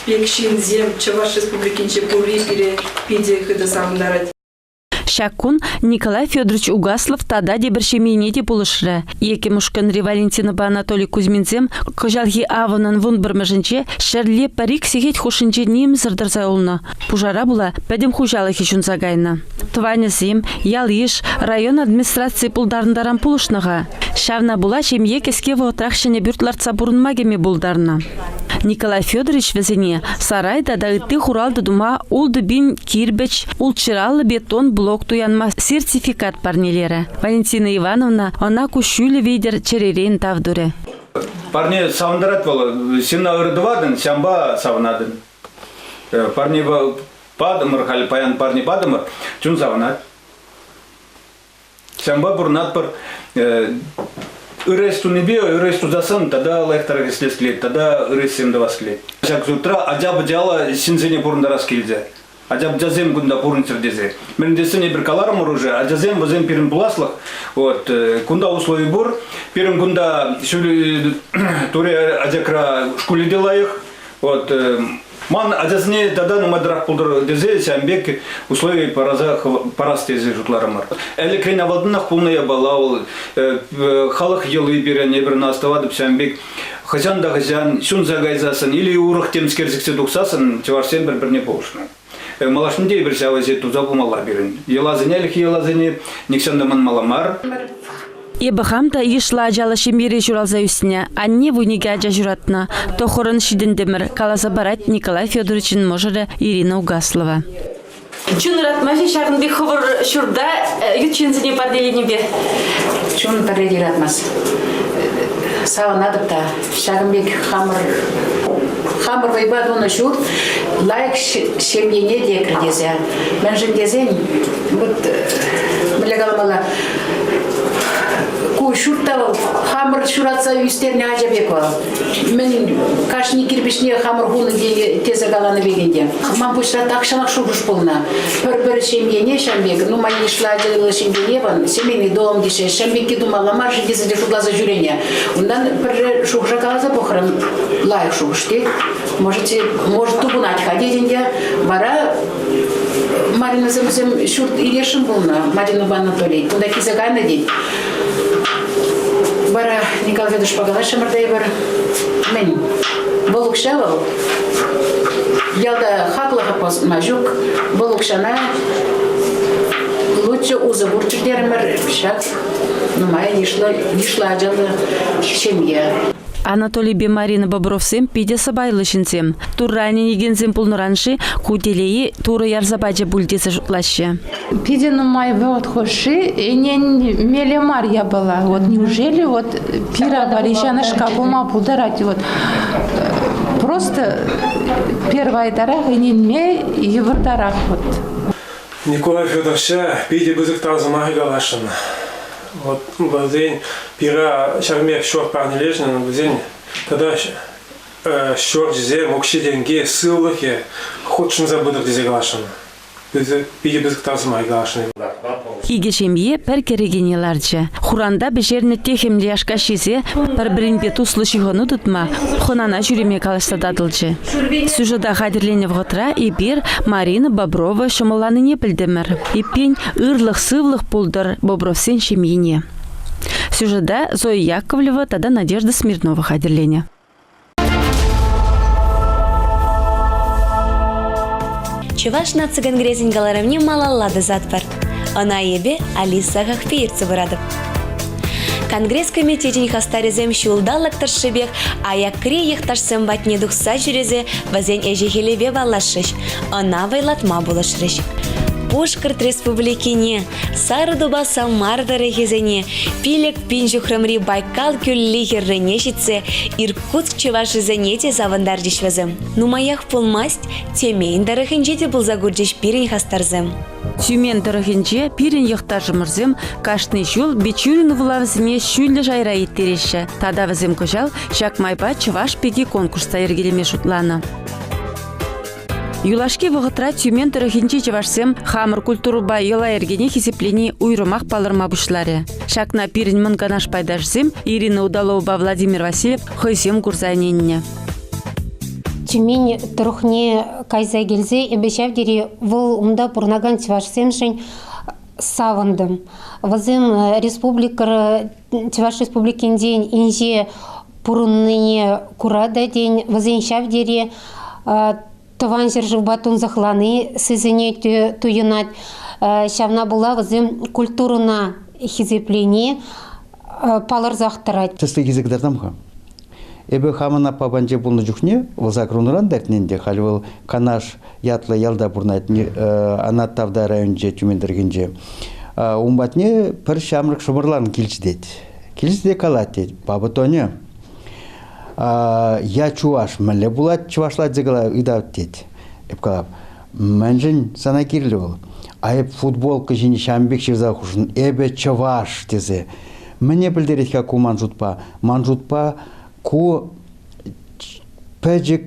пек ҫынсем Чӑваш Республикинче пурри пире питӗ хытӑ савӑнтарать. Ҫак кун Николай Федорович Угаслов тата тепӗр ҫемьене те пулӑшрӗ. Иккӗмӗш ушкӑнри Валентинӑпа Анатолий Кузьминсем кӑҫалхи авӑнӑн 11-мӗшӗнче ҫӗрле пӗр-ик сехет хушшинче нимсӗр тӑрса юлнӑ. Пушара пула пӗтӗм хуҫалӑхӗ ҫунса кайнӑ. Тӑванӗсем, ял-йыш, район администрацийӗ пултарнӑ таран пулӑшнӑ-ха. Ҫавна пула ҫемье кӗске вӑхӑтрах ҫӗнӗ пӳрт лартса пурӑнма кӗме пултарнӑ. Николай Федорович вӗсене сарай тата ытти хуралтӑ тума 6000 кирпӗч, ултҫӑраллӑ бетон блок туянма сертификат парнелерӗ. Валентина Ивановна ӑна куҫҫулӗ витӗр чӗререн тав турӗ. Парне савӑнтарать вӑл. Ҫынна ырӑ тӑватӑн, ҫавӑнпа савӑнатӑн. Парне патӑмӑр халь, паян парне патӑмӑр, чун савӑнать. Ҫавӑнпа пурӑнатпӑр. Ырӑ ӗҫ тунипе ырӑ ӗҫ тусассӑн тата лайӑхтарах ӗҫлес килет, тата ырӑ ӗҫсем тӑвас килет. Ҫак ҫуртра ача-пӑчаллӑ ҫынсене пурӑнтарас килчӗ. Ача-пӑчасем кунта пурӑнччӑр тесе. Мӗн тесен эпир каларӑмӑр уже, ачасем вӗсем пирӗн пуласлӑх. Вот, кунта услови пур. Пирӗн кунта тури Ачакра шкулӗ те лайӑх. Вот, Ман ачасене тата нумайтарах пултӑр тесе ҫавӑн пек услови параса парас тесе шутларӑмӑр. Ӗлӗкрен авалтанах пулнӑ япала вӑл халӑх йӑли пирӗн, эпир ӑна астӑватӑп ҫавӑн пек хӑҫан та хӑҫан ҫунса кайсассӑн или урӑх темскер сиксе тухсассӑн чӑвашсем пӗр-пӗрне пулӑшнӑ. Малашне те эпир ҫав ӗҫе туса пымалла пирӗн. Йӑласене, ӗлӗкхи йӑласене нихҫан та манмалла мар. Эпӗ хам та йышлӑ ачаллӑ ҫемьере ҫуралса ӳснӗ. Анне вуникӗ ача ҫуратнӑ. Тӑххӑрӑн ҫитӗнтӗмӗр, каласа парать Николай Федоровичӑн мӑшӑрӗ Ирина Угаслова. Чун ыратмасть-и ҫакӑн пек хӑвӑр ҫурта ют ҫынсене парнеленипе? Чун пӗрре те ыратмасть. Савӑнатӑп та. Ҫакӑн пек хамӑр хамӑр вӑйпа тунӑ ҫурт лайӑх ҫемьене лекрӗ тесе. Мӗншӗн тесен, вот мӗнле каламалла, ку ҫурт та вӑл хамӑр ҫуратса ӳстернӗ ача пек вӑл. Мӗн кашни кирпӗчне хамӑр хунӑ тесе каланӑ пек ӗнтӗ. Ман пуҫра тахҫанах шухӑш пулнӑ. Пӗр-пӗр ҫемьене ҫав пек, нумай йышлӑ ачаллӑ ҫемьене вӑл семейный дом теҫҫӗ, ҫав пекки тумалла мар-ши тесе те шутласа ҫӳренӗ. Унтан пӗрре шухӑша каласа пӑхрӑм. Лайӑх шухӑш тет. Может, может тупӑнать-ха тет ӗнтӗ. Вара Маринӑсем вӗсем ҫурт илесшӗн пулнӑ, Маринӑпа Анатолий. Кунта килсе кайнӑ тет. Вара Николай Федоровичпа калаҫрӑмӑр та эпир. Мӗн, вӑл укҫа вӑл. Ялта хаклӑ хапма ҫук. Вӑл укҫана лучше усӑ курччӑр терӗмӗр. Ҫак нумай йышлӑ, йышлӑ ачаллӑ ҫемье. Анатолийпе Марина Бобровсем питӗ сӑпайлӑ ҫынсем. Турра ӗненекенсем пулнӑран-ши ку телее Турӑ ярса пачӗ пуль тесе шутлаҫҫӗ. Питӗ нумай вӑхӑт хушши ӗненмелле мар япала. Вот неужели вот пир авари ҫанашка пулма пултарать? Вот просто первайтарах ӗненме йывӑртарах вот. Николай Федоровича питӗ пысӑк тав сӑмахӗ каласшӑн. Вот вӗсен пира ҫав пек ҫурт парнелешӗн вӗсен тата ҫурчӗсем, укҫи-тенки, сывлӑхӗ хутшӑнса пытӑр тесе каласшӑн. Питӗ пысӑк тав сӑмахӗ каласшӑн. Икӗ ҫемье пӗр кӗрекене ларчӗ. Хуранта пӗҫернӗ техӗмлӗ яшка ҫисе пӗр-пӗринпе туслӑ ҫыхӑну тытма, хӑнана ҫӳреме калаҫса татӑлчӗ. Сюжета хатӗрленӗ вӑхӑтра эпир Марина Боброва ҫӑмӑлланнине пӗлтӗмӗр. Эппин, ырлӑх-сывлӑх пултӑр Бобровсен ҫемйине. Сюжета Зоя Яковлева тата Надежда Смирнова хатӗрленӗ. Чӑваш наци конгресӗн кӑларӑмне малалла тӑсатпӑр. Ӑна эпӗ Алиса Хахпи ертсе пыратӑп. Конгресс комитечӗн хастарӗсем ҫулталӑк тӑршшӗпех аякри йӑхташсем патне тухса ҫӳресе вӗсен ӗҫӗ-хӗлӗпе паллашрӗҫ, ӑна вӑйлатма пулӑшрӗҫ. Пушкӑрт Республикине, Сарӑтупа Самар тӑрӑхӗсене, 5000 ҫухрӑмри Байкал кӳлли хӗррине ҫитсе Иркутск чӑвашӗсене те савӑнтарчӗҫ вӗсем. Нумаях пулмасть Тюмень тӑрӑхӗнче те пулса курчӗҫ пирӗн хастарсем. Тюмень тӑрӑхӗнче пирӗн йӑхташӑмӑрсем кашни ҫул Бичурин вулавӗсене ҫӳллӗ шайра ирттереҫҫӗ. Тата вӗсем кӑҫал ҫак майпа Чӑваш пики конкурс та йӗркелеме шутланӑ. Юлашки вӑхӑтра Тюмень тӑрӑхӗнчи чӑвашсем хамӑр культурӑпа йӑла-йӗркене хисеплени уйрӑмах палӑрма пуҫларӗ. Ҫакна пирӗн Мӑн Канаш пайташӗсем Ирина Удаловӑпа Владимир Васильев хӑйсем курса ӗненнӗ. Тюмень тӑрӑхне кайса килсе эпӗ ҫав тери вӑл унта пурӑнакан чӑвашсемшӗн савӑнтӑм. Вӗсем республикӑра Чӑваш Республикинчен инҫе пурӑннине кура та, тен, вӗсен ҫав тери тӑван ҫӗршывпа тунсӑхлани сисӗнет, туйӑнать. Ҫавна пула вӗсем культурӑна хисеплени палӑрсах тӑрать. Тӗслӗх илсе кӑтартам-ха. Эпӗ хамӑн аппа патӗнче пулнӑ чухне, вӑл саккунран та иртнӗ ӗнтӗ, халь вӑл Канаш ятлӑ ялта пурӑнать, Анат Тавда районӗнче, Тюмень тӑрӑхӗнче. Ун патне пӗр ҫамрӑк шӑпӑрлан килчӗ тет. Килчӗ те калать тет, баба Тоня, я чуваш, мӗнле пулать чӑвашла тесе ыйтать тет. Эп калап, мӗншӗн сана кирлӗ вӑл? А эп футболка ҫине ҫавӑн пек ҫырса хушӑн, эпӗ чӑваш тесе. Мӗне пӗлтерет-ха ку ман шутпа? Ман шутпа ку пӗчӗк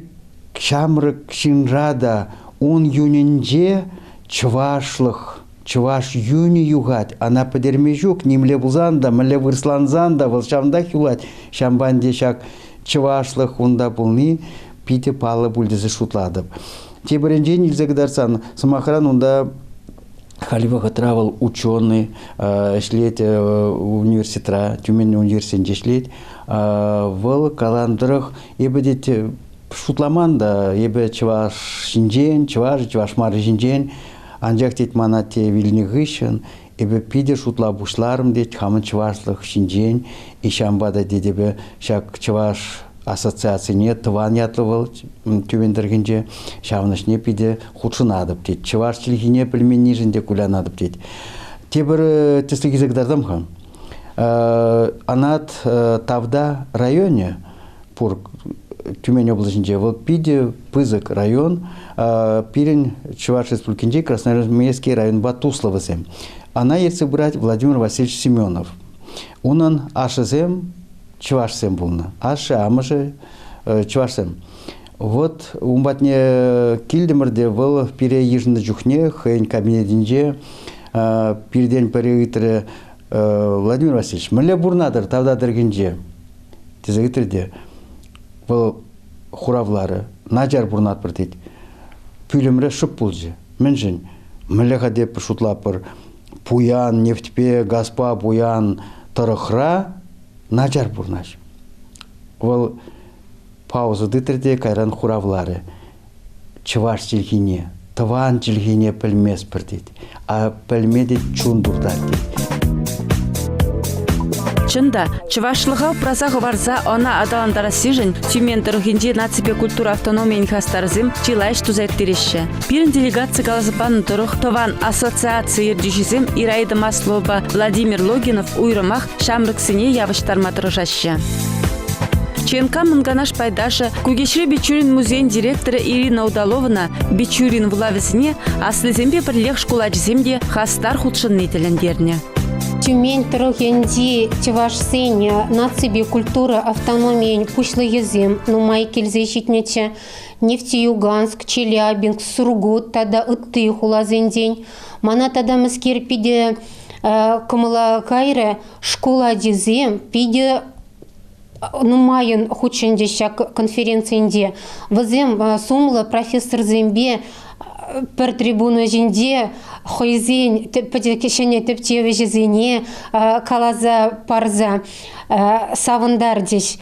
ҫамрӑк ҫынра та ун юнӗнче чӑвашлӑх, чӑваш юнӗ юхать. Ӑна пӗтерме ҫук, нимле пулсан та, мӗнле вырӑслансан та вӑл ҫавӑнтах юлать. Ҫавӑнпа ӗнтӗ ҫак чӑвашлӑх унта пулни. питӗ паллӑ пуль тесе шутлатӑп. Тепӗринчен илсе кӑтартсан, сӑмахран, унта халь вӑхӑтра вӑл ученый ӗҫлет университетра, Тюмень университетӗнче ӗҫлет. Вӑл калан тӑрӑх, эпӗ тет шутламан та, эпӗ чӑваш ҫинчен, чӑваш, чӑваш марри ҫинчен, анчах тет ман атте вилнӗ хыҫҫӑн эпӗ питӗ шутла пуҫларӑм тет хамӑн чӑвашлӑх ҫинчен. И ҫавӑнпа та тет эпӗ ҫак чӑваш ассоциацине тӑван ятлӑ вӑл Тюмень тӑрӑхӗнче ҫавӑнӑҫне питӗ хутшӑнатӑп тет. Чӑваш чӗлхине пӗлменнишӗн те кулянатӑп тет. Тепӗр тӗслӗх илсе кӑтартам-ха. Анат Тавда районӗ пур Тюмень облаҫӗнче. Вӑл питӗ пысӑк район. Пирӗн Чӑваш Республикинчи Красноармейский районпа туслӑ вӗсем. Ӑна ертсе пырать Владимир Васильевич Семенов. Унӑн ашшӗсем чӑвашсем пулнӑ. Ашшӗ-амӑшӗ чӑвашсем. Вот ун патне килтӗмӗр те вӑл пире йышӑннӑ чухне хӑйӗн кабинетӗнче пиртен пӗри ыйтрӗ, Владимир Васильевич, мӗнле пурӑнатӑр Тавда тӑрӑхӗнче? тесе ыйтрӗ те вӑл хуравларӗ. Начар пурӑнатпӑр тет. Пӳлӗмре шӑп пулчӗ. Мӗншӗн? Мӗнле-ха тепӗр шутлатпӑр. Пуян нефтьпе, газпа пуян тӑрӑхра начар пурӑнаҫ. Вӑл пауза тытрӗ те кайран хуравларӗ. Чӑваш чӗлхине, тӑван чӗлхене пӗлместпӗр тет. А пӗлме те чун туртать тет. Чӑн та, чӑвашлӑха упраса хӑварса ӑна аталантарассишӗн Тюмень тӑрӑхӗнчи наципе культура автономийӗн хастарӗсем чылай ӗҫ туса ирттереҫҫӗ. Пирӗн делегаци каласа панӑ тӑрӑх, тӑван ассоциаци ертӳҫисем Ираида Масловӑпа Владимир Логинов уйрӑмах ҫамрӑксене явӑҫтарма тӑрӑшаҫҫӗ. ЧНК Мӑнканаш пайташӗ, Кукеҫри Бичурин музейӗн директорӗ Ирина Удаловна Бичурин вулавӗсене аслисемпе пӗрлех шкул ачисем те хастар хутшӑнни тӗлӗнтернӗ. Тюмень тӑрӑхӗнчи чӑвашсен наципе культура автономийӗн пуҫлӑхӗсем нумай килсе ҫитнӗччӗ. Нефтеюганск, Челябинск, Сургут тата ытти хуласенчен. Мана тата мӗскер питӗ кӑмӑла кайрӗ, шкул ачисем питӗ нумайӑн хутшӑнчӗҫ ҫак конференцинче. Вӗсем сумлӑ профессорсемпе пӗр трибуна ҫинче хӑйсен пӗчӗк ҫӗнӗ тӗпчевҫӗсене каласа парса савӑнтарчӗҫ.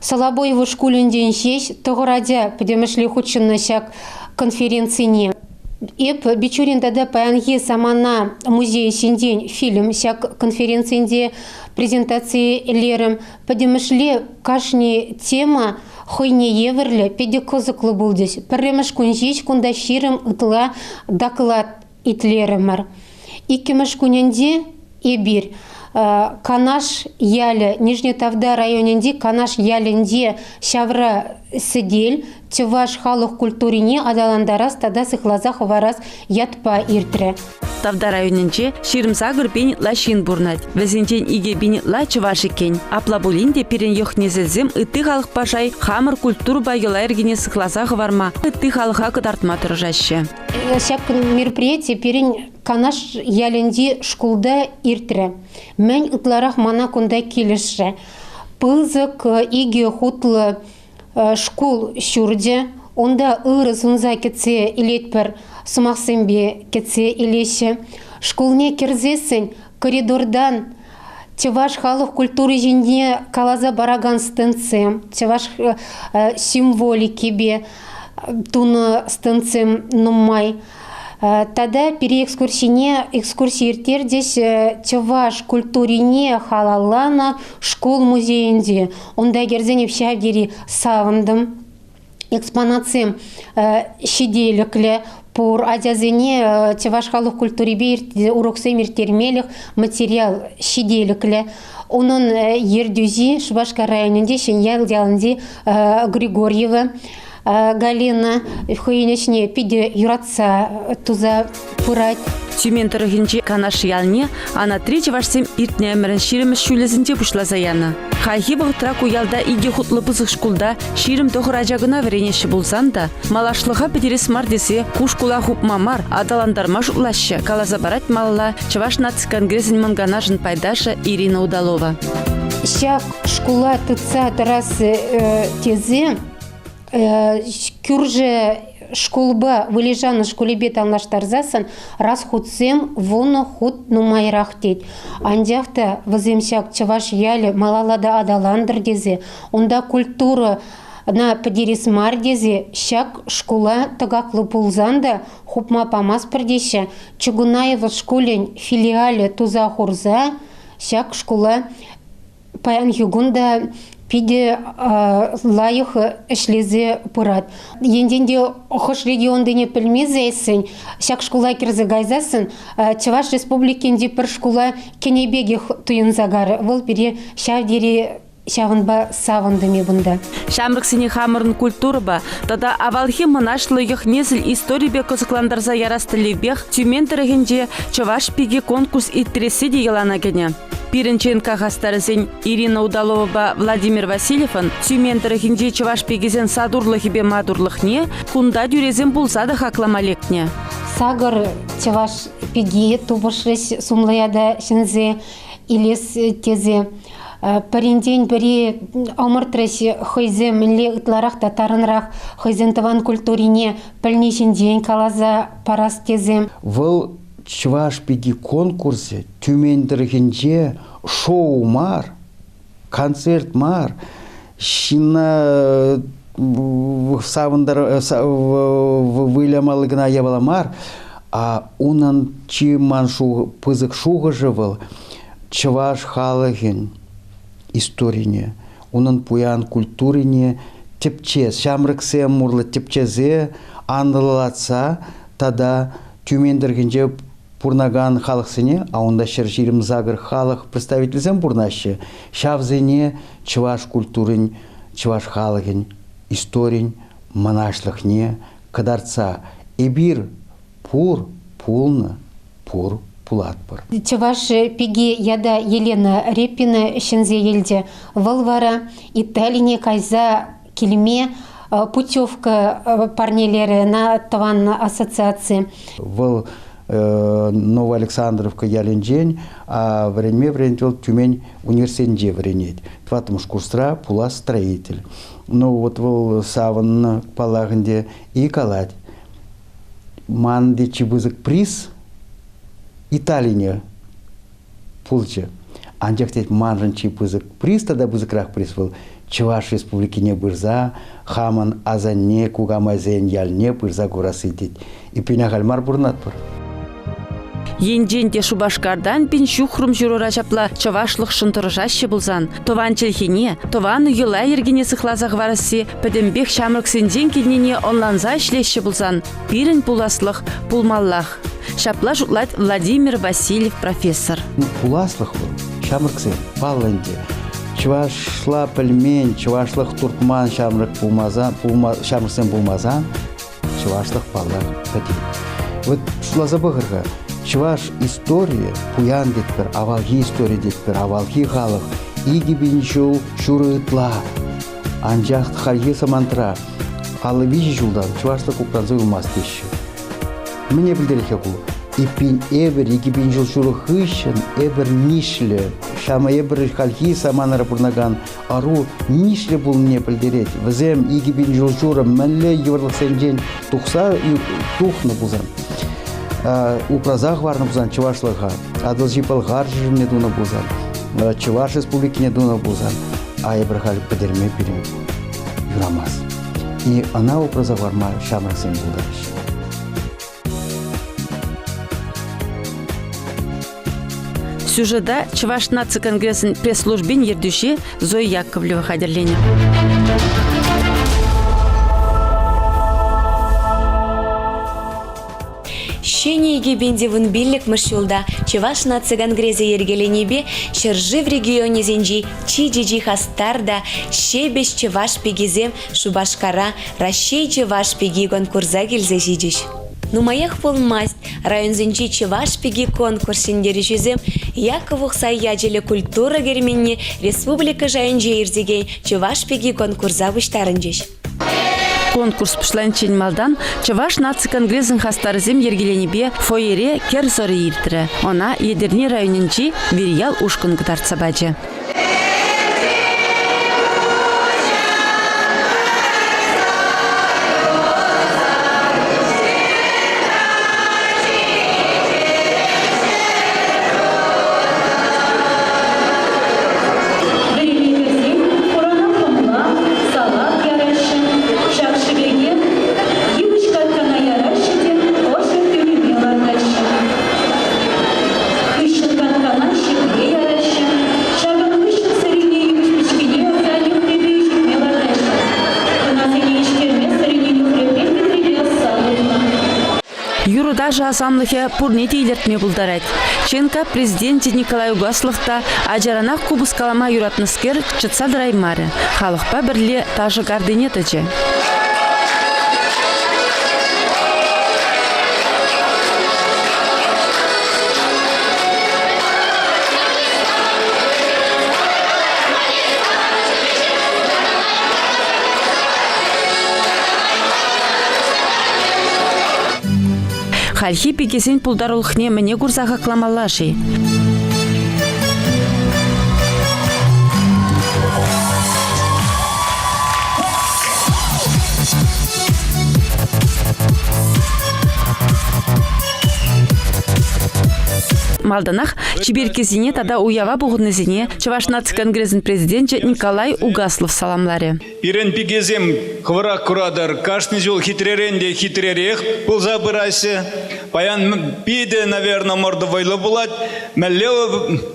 Солобоево шкулӗнчен ҫеҫ тӑхӑр ача пӗтӗмӗшле хутшӑннӑ ҫак конференцине. Эп Бичурин тата паянхи самана музейӗ ҫинчен фильм ҫак конференцинче презентацилерӗм. Пӗтӗмӗшле кашни тема хӑйне евӗрлӗ, питӗ кӑсӑклӑ пулчӗҫ. Пӗрремӗш кун ҫеҫ кунта 20 ытла доклад итлерӗмӗр. Иккӗмӗш кунӗнче эпир Канаш ялӗ, Нижний Тавда районӗнчи Канаш ялӗнче ҫавра сӗтел чӑваш халӑх культурине аталантарас тата сыхласа хӑварас ятпа иртрӗ. Тавда районӗнче 28 пин ытла ҫын пурӑнать. Вӗсенчен 2 пин ытла чӑваш иккен. Апла пулин те пирӗн йӑх-несӗлсем ытти халӑхпа шай хамӑр культурӑпа йӑла-йӗркене сыхласа хӑварма, ытти халӑха кӑтартма тӑрӑшаҫҫӗ. Ҫак мероприяти пирӗн Канаш ялӗнчи шкулта иртрӗ. Мӗн ытларах мана кунта килӗшрӗ. Пысӑк икӗ хутлӑ шкул ҫурчӗ. Унта ырӑ сунса кӗтсе илетпӗр, сӑмахсемпе кӗтсе илеҫҫӗ. Шкулне кӗрсессӗн коридортан чӑваш халӑх культури ҫине каласа паракан стендсем, чӑваш символикипе тунӑ стендсем нумай. Тата пире экскурсине экскурси ирттерчӗҫ чӑваш культурине халалланӑ шкул музейӗнче. Унта кӗрсен эп ҫав тери савӑнтӑм. Экспонатсем ҫителӗклӗ пур. Ачасене чӑваш халӑх культурипе уроксем ирттермелӗх материал ҫителӗклӗ. Унӑн ертӳҫи Шупашкар районӗнчи Ҫӗньял ялӗнчи Григорьева Галина хӑйӗн ӗҫне питӗ юратса туса пырать. Тюмень тӑрӑхӗнчи Канаш ялне анатри чӑвашсем иртнӗ ӗмӗрӗн ҫирӗммӗш ҫулӗсенче пуҫласа янӑ. Хальхи вӑхӑтра ку ялта икӗ хутлӑ пысӑк шкулта 29 ача кӑна вӗренеҫҫӗ пулсан та малашлӑха пӗтерес мар тесе ку шкула хупма мар, аталантарма шутлаҫҫӗ, каласа парать малалла Чӑваш наци конгресӗн Мӑн Канашӗн пайташӗ Ирина Удалова. Ҫак шкула тытса тӑрас тесе. Кӳршӗ шкулпа Вылежанӑ шкулӗпе танлаштарсассӑн расхутсем вунӑ хут нумайрах тет. Анчах та вӗсем ҫак чӑваш ялӗ малалла та аталантӑр тесе, унта культура ӑна пӗтерес мар тесе ҫак шкула тӑкаклӑ пулсан та хупма памастпӑр теҫҫӗ. Чугунаево шкулӗн филиалӗ туса хурса ҫак шкула паянхи кун та питӗ лайӑх ӗҫлесе пырать. Енчен те хӑш регионтине пӗлмесессӗн, ҫак шкула кӗрсе кайсассӑн Чӑваш Республикинчи пӗр шкула кӗнӗ пекех туйӑнса карӗ. Вӑл пире ҫав тери Ҫавӑнпа савӑнтӑм эп унта. Ҫамрӑксене хамӑрӑн культурӑпа тата авалхи мӑнаҫлӑ йӑх-несӗл историпе кӑсӑклантарса ярас тӗллевпех Тюмень тӑрӑхӗнче Чӑваш пики конкурс ирттересси те йӑлана кӗнӗ. Пирӗн ЧНК хастарӗсен Ирина Удаловӑпа Владимир Васильевӑн Тюмень тӑрӑхӗнчи чӑваш пикисен сатурлӑхӗпе матурлӑхне кунта тӳресем пулса та хаклама лекнӗ. Сакӑр чӑваш пики тупӑшрӗҫ сумлӑ ята ҫӗнсе илес тесе. Пӗринчен пӗри ӑмӑртрӗҫ хӑйсем мӗнле ытларах та тарӑнрах хӑйсен тӑван культурине пӗлни ҫинчен каласа парас тесе. Вӑл Чӑваш пики конкурсӗ Тюмень тӑрӑхӗнче шоу мар, концерт мар, ҫынна савӑнтар вылямалли кӑна япала мар, а унӑн чи ман пысӑк шухӑшӗ вӑл чӑваш халӑхӗн историне, унӑн пуян культурине тӗпчес, ҫамрӑксем урлӑ тӗпчесе, анлӑлатса тата Тюмень тӑрӑхӗнче пурӑнакан халӑхсене, а унта 128 халӑх представителӗсем пурӑнаҫҫӗ, ҫавсене чӑваш культурин, чӑваш халӑхӗн историн мӑнаҫлӑхне кӑтартса эпир пур пулнӑ, пур пулатпӑр. Чӑваш пики ята Елена Репина ҫӗнсе илчӗ. Вӑл вара Италине кайса килме путевка парнелерӗ на тӑван ассоциаци. Вӑл Новоалександровка ялӗнчен вӗренме вӗренет вӑл Тюмень университетӗнче вӗренет. Тӑваттӑмӗш курсра пулас строитель. Ну вот вӑл савӑннӑ, паллах ӗнтӗ, и калать. Ман чи пысӑк приз Италине пулчӗ. Анчах тет маншӑн чи пысӑк приз тата пысӑкрах приз вӑл Чӑваш Республикине пырса хамӑн асанне кукамайсен ялне пырса курасси тет. Эппин ахаль мар пурӑнатпӑр. Енчен те Шупашкартан пин ҫухрӑм ҫурӑра ҫапла чӑвашлӑхшӑн тӑрӑшаҫҫӗ пулсан, тӑван чӗлхене, тӑван йӑла-йӗркене сыхласа хӑварасси пӗтӗмпех ҫамрӑксенчен килнине ӑнланса ӗҫлеҫҫӗ пулсан, пирӗн пуласлӑх пулмаллах. Ҫапла шутлать Владимир Васильев профессор. Пуласлӑх вӑл, ҫамрӑксем, паллӑ ӗнтӗ. Чӑвашла пӗлмен, чӑвашлӑх туртман ҫамрӑк пулмасан, пулма, ҫамрӑксем пулмасан чӑвашлӑх паллах пӗтет. Вот шутласа пӑхӑр-ха, чӑваш историйӗ пуян тетпӗр, авалхи истори тетпӗр, авалхи халӑх 2000 ҫул ҫурӑ ытла. Анчах хальхи самантра 53 ҫултан чӑвашлӑх упранса юлмасть теҫҫӗ. Мӗне пӗлтерет-ха ку? Эппин эпӗр 2000 ҫул ҫурӑ хыҫҫӑн эпӗр нишлӗ, ҫама эпӗр хальхи саманара пурӑнакан ӑру нишлӗ пулнине пӗлтерет. Вӗсем 2000 ҫул ҫурӑ мӗнле йывӑрлӑхсенчен тухса тухнӑ пулсан, упраса хӑварнӑ пулсан чӑвашлӑха, Атӑлҫи Пӑлхар ҫӗршывне тунӑ пулсан, Чӑваш Республикине тунӑ пулсан, а эпир халь пӗтерме пирӗн юрамасть. И ӑна упраса хӑварма ҫамрӑксем пултараҫҫӗ. Сюжета Чӑваш наци конгресӗн пресс-службин ертӳҫи Зоя Яковлева хатӗрленӗ. Ҫӗнӗ 2015-мӗш ҫулта Чӑваш наци конгресӗ йӗркеленипе ҫӗршыв регионӗсенчи чи-чи-чи хастар та ҫепӗҫ чӑваш пикисем Шупашкара Раҫҫей чӑваш пики конкурса килсе ҫитӗҫ. Нумаях пулмасть районсенчи Чӑваш пики конкурс ҫӗнтерӳҫисем Яков Ухсай ячӗллӗ культура керменне республика шайӗнче иртекен Чӑваш пики конкурса пуҫтарӑнчӗҫ. Конкурс пуҫланиччен малтан Чӑваш наци конгресӗн хастарӗсем йӗркеленипе фойере кӗр сӑри иртрӗ. Ӑна Етӗрне районӗнчи Вирьял ушкӑн кӑтартса пачӗ. Ташӑ асамлӑхӗ пурне те илӗртме пултарать. ЧНК президенчӗ Николай Угаслов та ачаранах купӑс калама юратнӑскер чӑтса тӑраймарӗ, халӑхпа пӗрле ташӑ картине тӑчӗ. Хальхи пикесен пултарулӑхне мӗне курса хакламалла-ши? Малтанах чиперккесене тата уява пухӑннисене Чӑваш наци конгресӗн президенчӗ Николай Угаслов саламларӗ. Пирӗн пикесем хӑвӑрах куратӑр, кашни ҫул хитререх те хитререх пулса пыраҫҫӗ. Паян питӗ, наверное, ӑмӑрту вӑйлӑ пулать. Мӗнле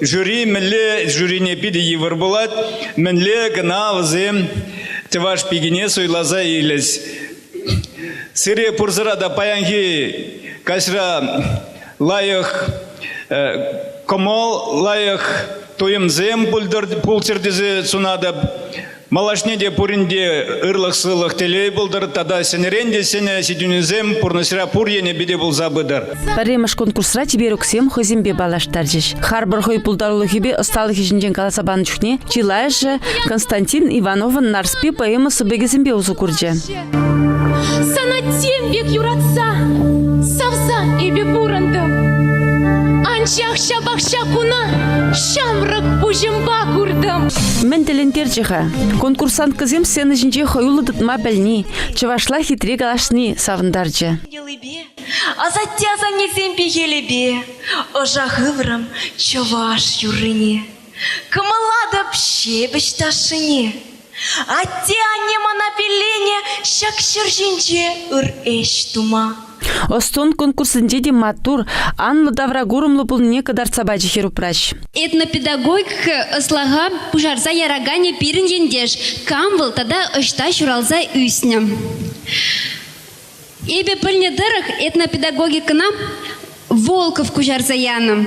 жюри, мӗнле жюрине питӗ йывӑр пулать, мӗнле кӑна вӗсем чӑваш пикине суйласа илӗҫ. Сире пурсӑра та паянхи каҫра лайӑх кӑмӑл, лайӑх туйӑмсем пулччӑр тесе сунатӑп. Малашне те пурин те ырлӑх-сывлӑх, телей пултӑр тата ҫӗнӗрен те ҫӗнӗ ҫитӗнӳсем пурнӑҫра пур енӗпе те пулса пытӑр. Пӗрремӗш конкурсра чиперуксем хӑйсемпе паллаштарчӗҫ. Харпӑр хӑй пултарулӑхӗпе ӑсталӑхӗ ҫинчен каласа панӑ чухне чылайӑшӗ Константин Ивановӑн Нарспи поэма сыпӑкӗсемпе усӑ курчӗ. Сана тем пек юратса, савса эпӗ пурӑнтӑм. Анчах ҫапах ҫак куна ҫамрӑк пуҫӑмпа куртӑм. Мӗн тӗлӗнтерчӗ-ха? Конкурсанткӑсем сцена ҫинче хӑюллӑ тытма пӗлни, чӑвашла хитре калаҫни савӑнтарчӗ. Асатте-асаннесен пехилӗпе ӑша хыврӑм чӑваш юррине. Кӑмӑллатӑп ҫепӗҫ ташшине. Атте-анне мана пилленӗ ҫак ҫӗр ҫинче ыр ӗҫ тума. Ӑс-тӑн конкурсӗнче те маттур, анлӑ тавракурӑмлӑ пулнине кӑтартса пачӗ хӗрупраҫ. Этнопедагогика ӑслӑха пуҫарса яраканӗ пирӗн ентеш. Кам вӑл тата ӑҫта ҫуралса ӳснӗ? Эпӗ пӗлнӗ тӑрӑх этнопедагогикӑна Волков куҫарса янӑ.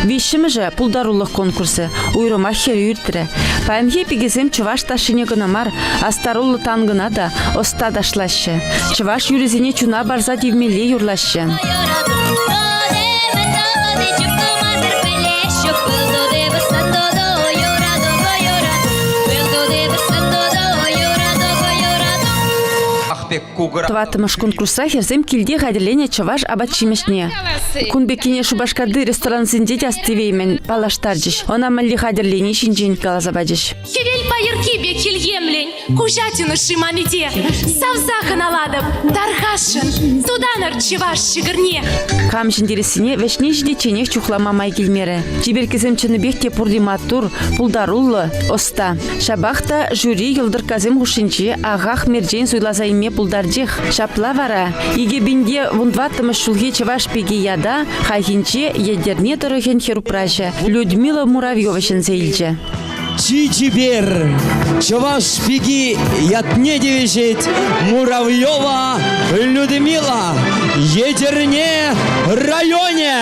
Виҫҫӗмӗшӗ пултарулӑх конкурсӗ уйрӑмах хӗрӳ иртрӗ. Паянхи пикесем чӑваш ташшине кӑна мар, астаруллӑ танкӑна та ӑста ташлаҫҫӗ. Чӑваш юррисене чуна парса тивмелле юрлаҫҫӗ. Тӑваттӑмӗш конкурсра хӗрсем килте хатӗрленӗ чӑваш апат-ҫимӗҫне. Кун пеккине Шупашкарти ресторансенче те астивеймӗн, паллаштарчӗҫ. Ӑна мӗнле хатӗрлени ҫинчен каласа пачӗҫ. Хӗвел пайӑрки пек хӗлхемлӗн куҫать ӑшши мамите. Савса хӑналатӑп, тархасшӑн, тутанӑр чӑваш ҫӑкӑрне. Кам ҫӗнтерессине вӗҫне ҫитичченех чухлама май килмерӗ. Чиперккесем чӑннипех те пурте маттур, пултаруллӑ, ӑста. Ҫапах та жюри йӑлтӑрккасем хушшинче ахах-мерчен суйласа илме пултарчех. Ҫапла вара 2014 ҫулхи чӑваш пики ята хальхинче Етӗрне тӑрӑхӗн хӗрупраҫӗ Людмила Муравьева ҫӗнсе илчӗ. Чи чипер чӑваш пики ятне тивӗҫет Муравьева Людмила Етӗрне районӗ.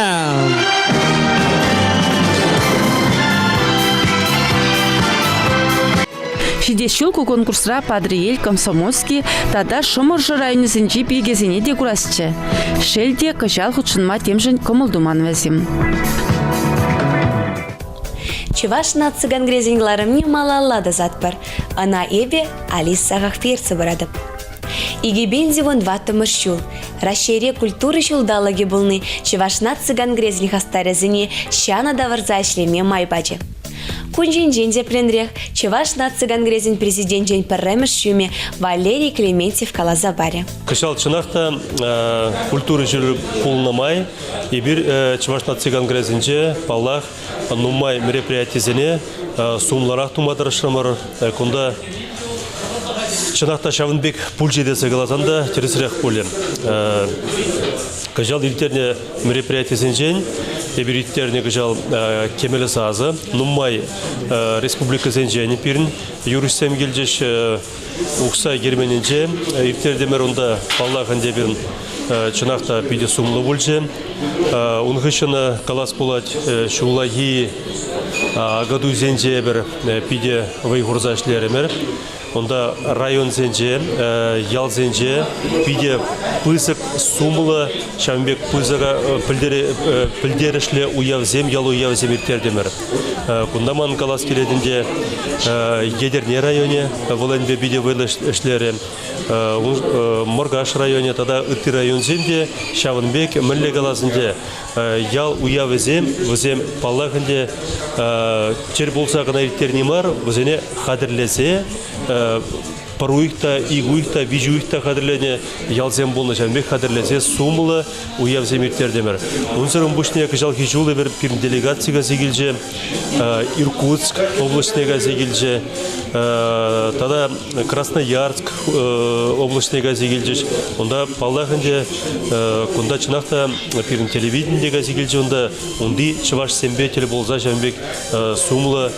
Ҫитес ҫул ку конкурсра Патӑрьел, Комсомольски тата Шӑмӑршӑ районӗсенчи пикесене те курасчӗ. Шел те, кӑҫал хутшӑнма темшӗн кӑмӑл туман вӗсем. Чӑваш наци конгресӗн кӑларӑмне малалла тӑсатпӑр. Ӑна эпӗ Алиса Хахперца пыратӑп. 2014 ҫул Раҫҫейре культура ҫулталӑкӗ пулни Чӑваш наци конгресӗн хастарӗсене ҫанӑ тавӑрса ӗҫлеме май пачӗ. Кун ҫинчен тӗплӗнрех Чӑваш наци конгресӗн президенчӗн пӗрремӗш ҫумӗ Валерий Клементьев каласа парӗ. Кӑҫал чӑнах та культура ҫулӗ пулнӑ май эпир Чӑваш наци конгресӗнче, паллах, нумай мероприятисене сумлӑрах тума тӑрӑшрӑмӑр. Кунта чӑнах та ҫавӑн пек пулчӗ тесе каласан та тӗрӗсрех пулӗ. Кӑҫал ирттернӗ мероприятисенчен. Эпир ирттернӗ кӑҫал Кӗмӗл сасӑ. Нумай республикӑсенчен пирӗн юрӑҫсем килчӗҫ. Ухсай керменӗнче ирттертӗмӗр унта. Паллах ӗнтӗ пирӗн чӑнах та питӗ сумлӑ пулчӗ. Ун хыҫҫӑн калас пулать, ҫуллахи акатуйсенче эпир питӗ вӑй хурса ӗҫлерӗмӗр. Унта районсенче, ялсенче питӗ пысӑк сумлӑ, ҫавӑн пек пысӑк пӗлтерӗшлӗ уявсем, ял уявӗсем ирттертӗмӗр. Кунта ман калас килет ӗнтӗ, Етӗрне районӗ вӑл ӗнтӗ питӗ вӑйлӑ ӗҫлерӗ. Муркаш районӗ тата ытти районсем те ҫавӑн пек мӗнле калас ӗнтӗ, ял уявӗсем вӗсем паллах ӗнтӗ тӗл пулса кӑна ирттерни мар, вӗсене хатӗрлесе пӗр уйӑх та, ик уйӑх та, виҫ уйӑх та хатӗрленӗ ялсем пулнӑ. Ҫавӑн пек хатӗрлесе сумлӑ уявсем ирттертӗмӗр. Унсӑрӑн пуҫне кӑҫалхи ҫул эпир пирӗн делегаци кайса килчӗ, Иркутск облаҫне кайса килчӗ, тата Красноярск облаҫне кайса килчӗҫ. Унта, паллах ӗнтӗ, кунта чӑнах та пирӗн телевидени те кайса килчӗ унта. Унти чӑвашсемпе тӗл пулса ҫавӑн пек сумлӑ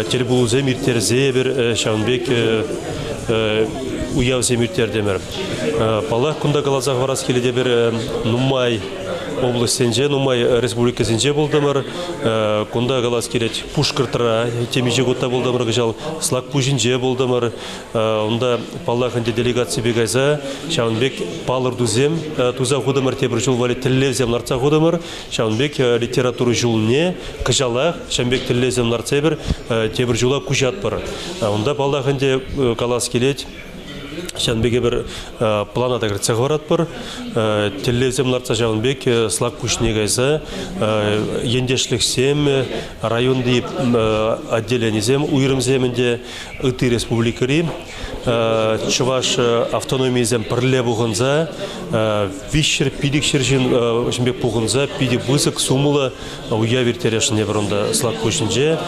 тӗлпулусем ирттерсе эпир ҫавӑн пек уявсем ирттертӗмӗр. Паллах, кунта каласа хӑварас килет эпир нумай облаҫсенче, нумай республикӑсенче пултӑмӑр. Кунта калас килет, Пушкӑртра темиҫе хут та пултӑмӑр кӑҫал, Слакпуҫӗнче пултӑмӑр. Унта, паллах, ӗнтӗ делегаципе кайса ҫавӑн пек палӑртусем туса хутӑмӑр, тепӗр ҫул валли тӗллевсем лартса хутӑмӑр. Ҫавӑн пек литература ҫулне кӑҫалах ҫавӑн пек тӗллевсем лартса эпир тепӗр ҫула куҫатпӑр. Унта, паллах, ӗнтӗ калас килет, Ҫавӑн пек эпир плана та кӗртсе хӑваратпӑр. Тӗллевсем лартса ҫавӑн пек Слак пуҫне кайса ентешлӗхсем, районти отделенисем, уйрӑмсем ӗнтӗ ытти республикӑри чӑваш автономийӗсем пӗрле пухӑнса виҫҫӗр пилӗкҫӗр ҫын ҫын пек пухӑнса питӗ пысӑк сумлӑ уяв ирттересшӗн эпир унта Слакпуҫӗнче.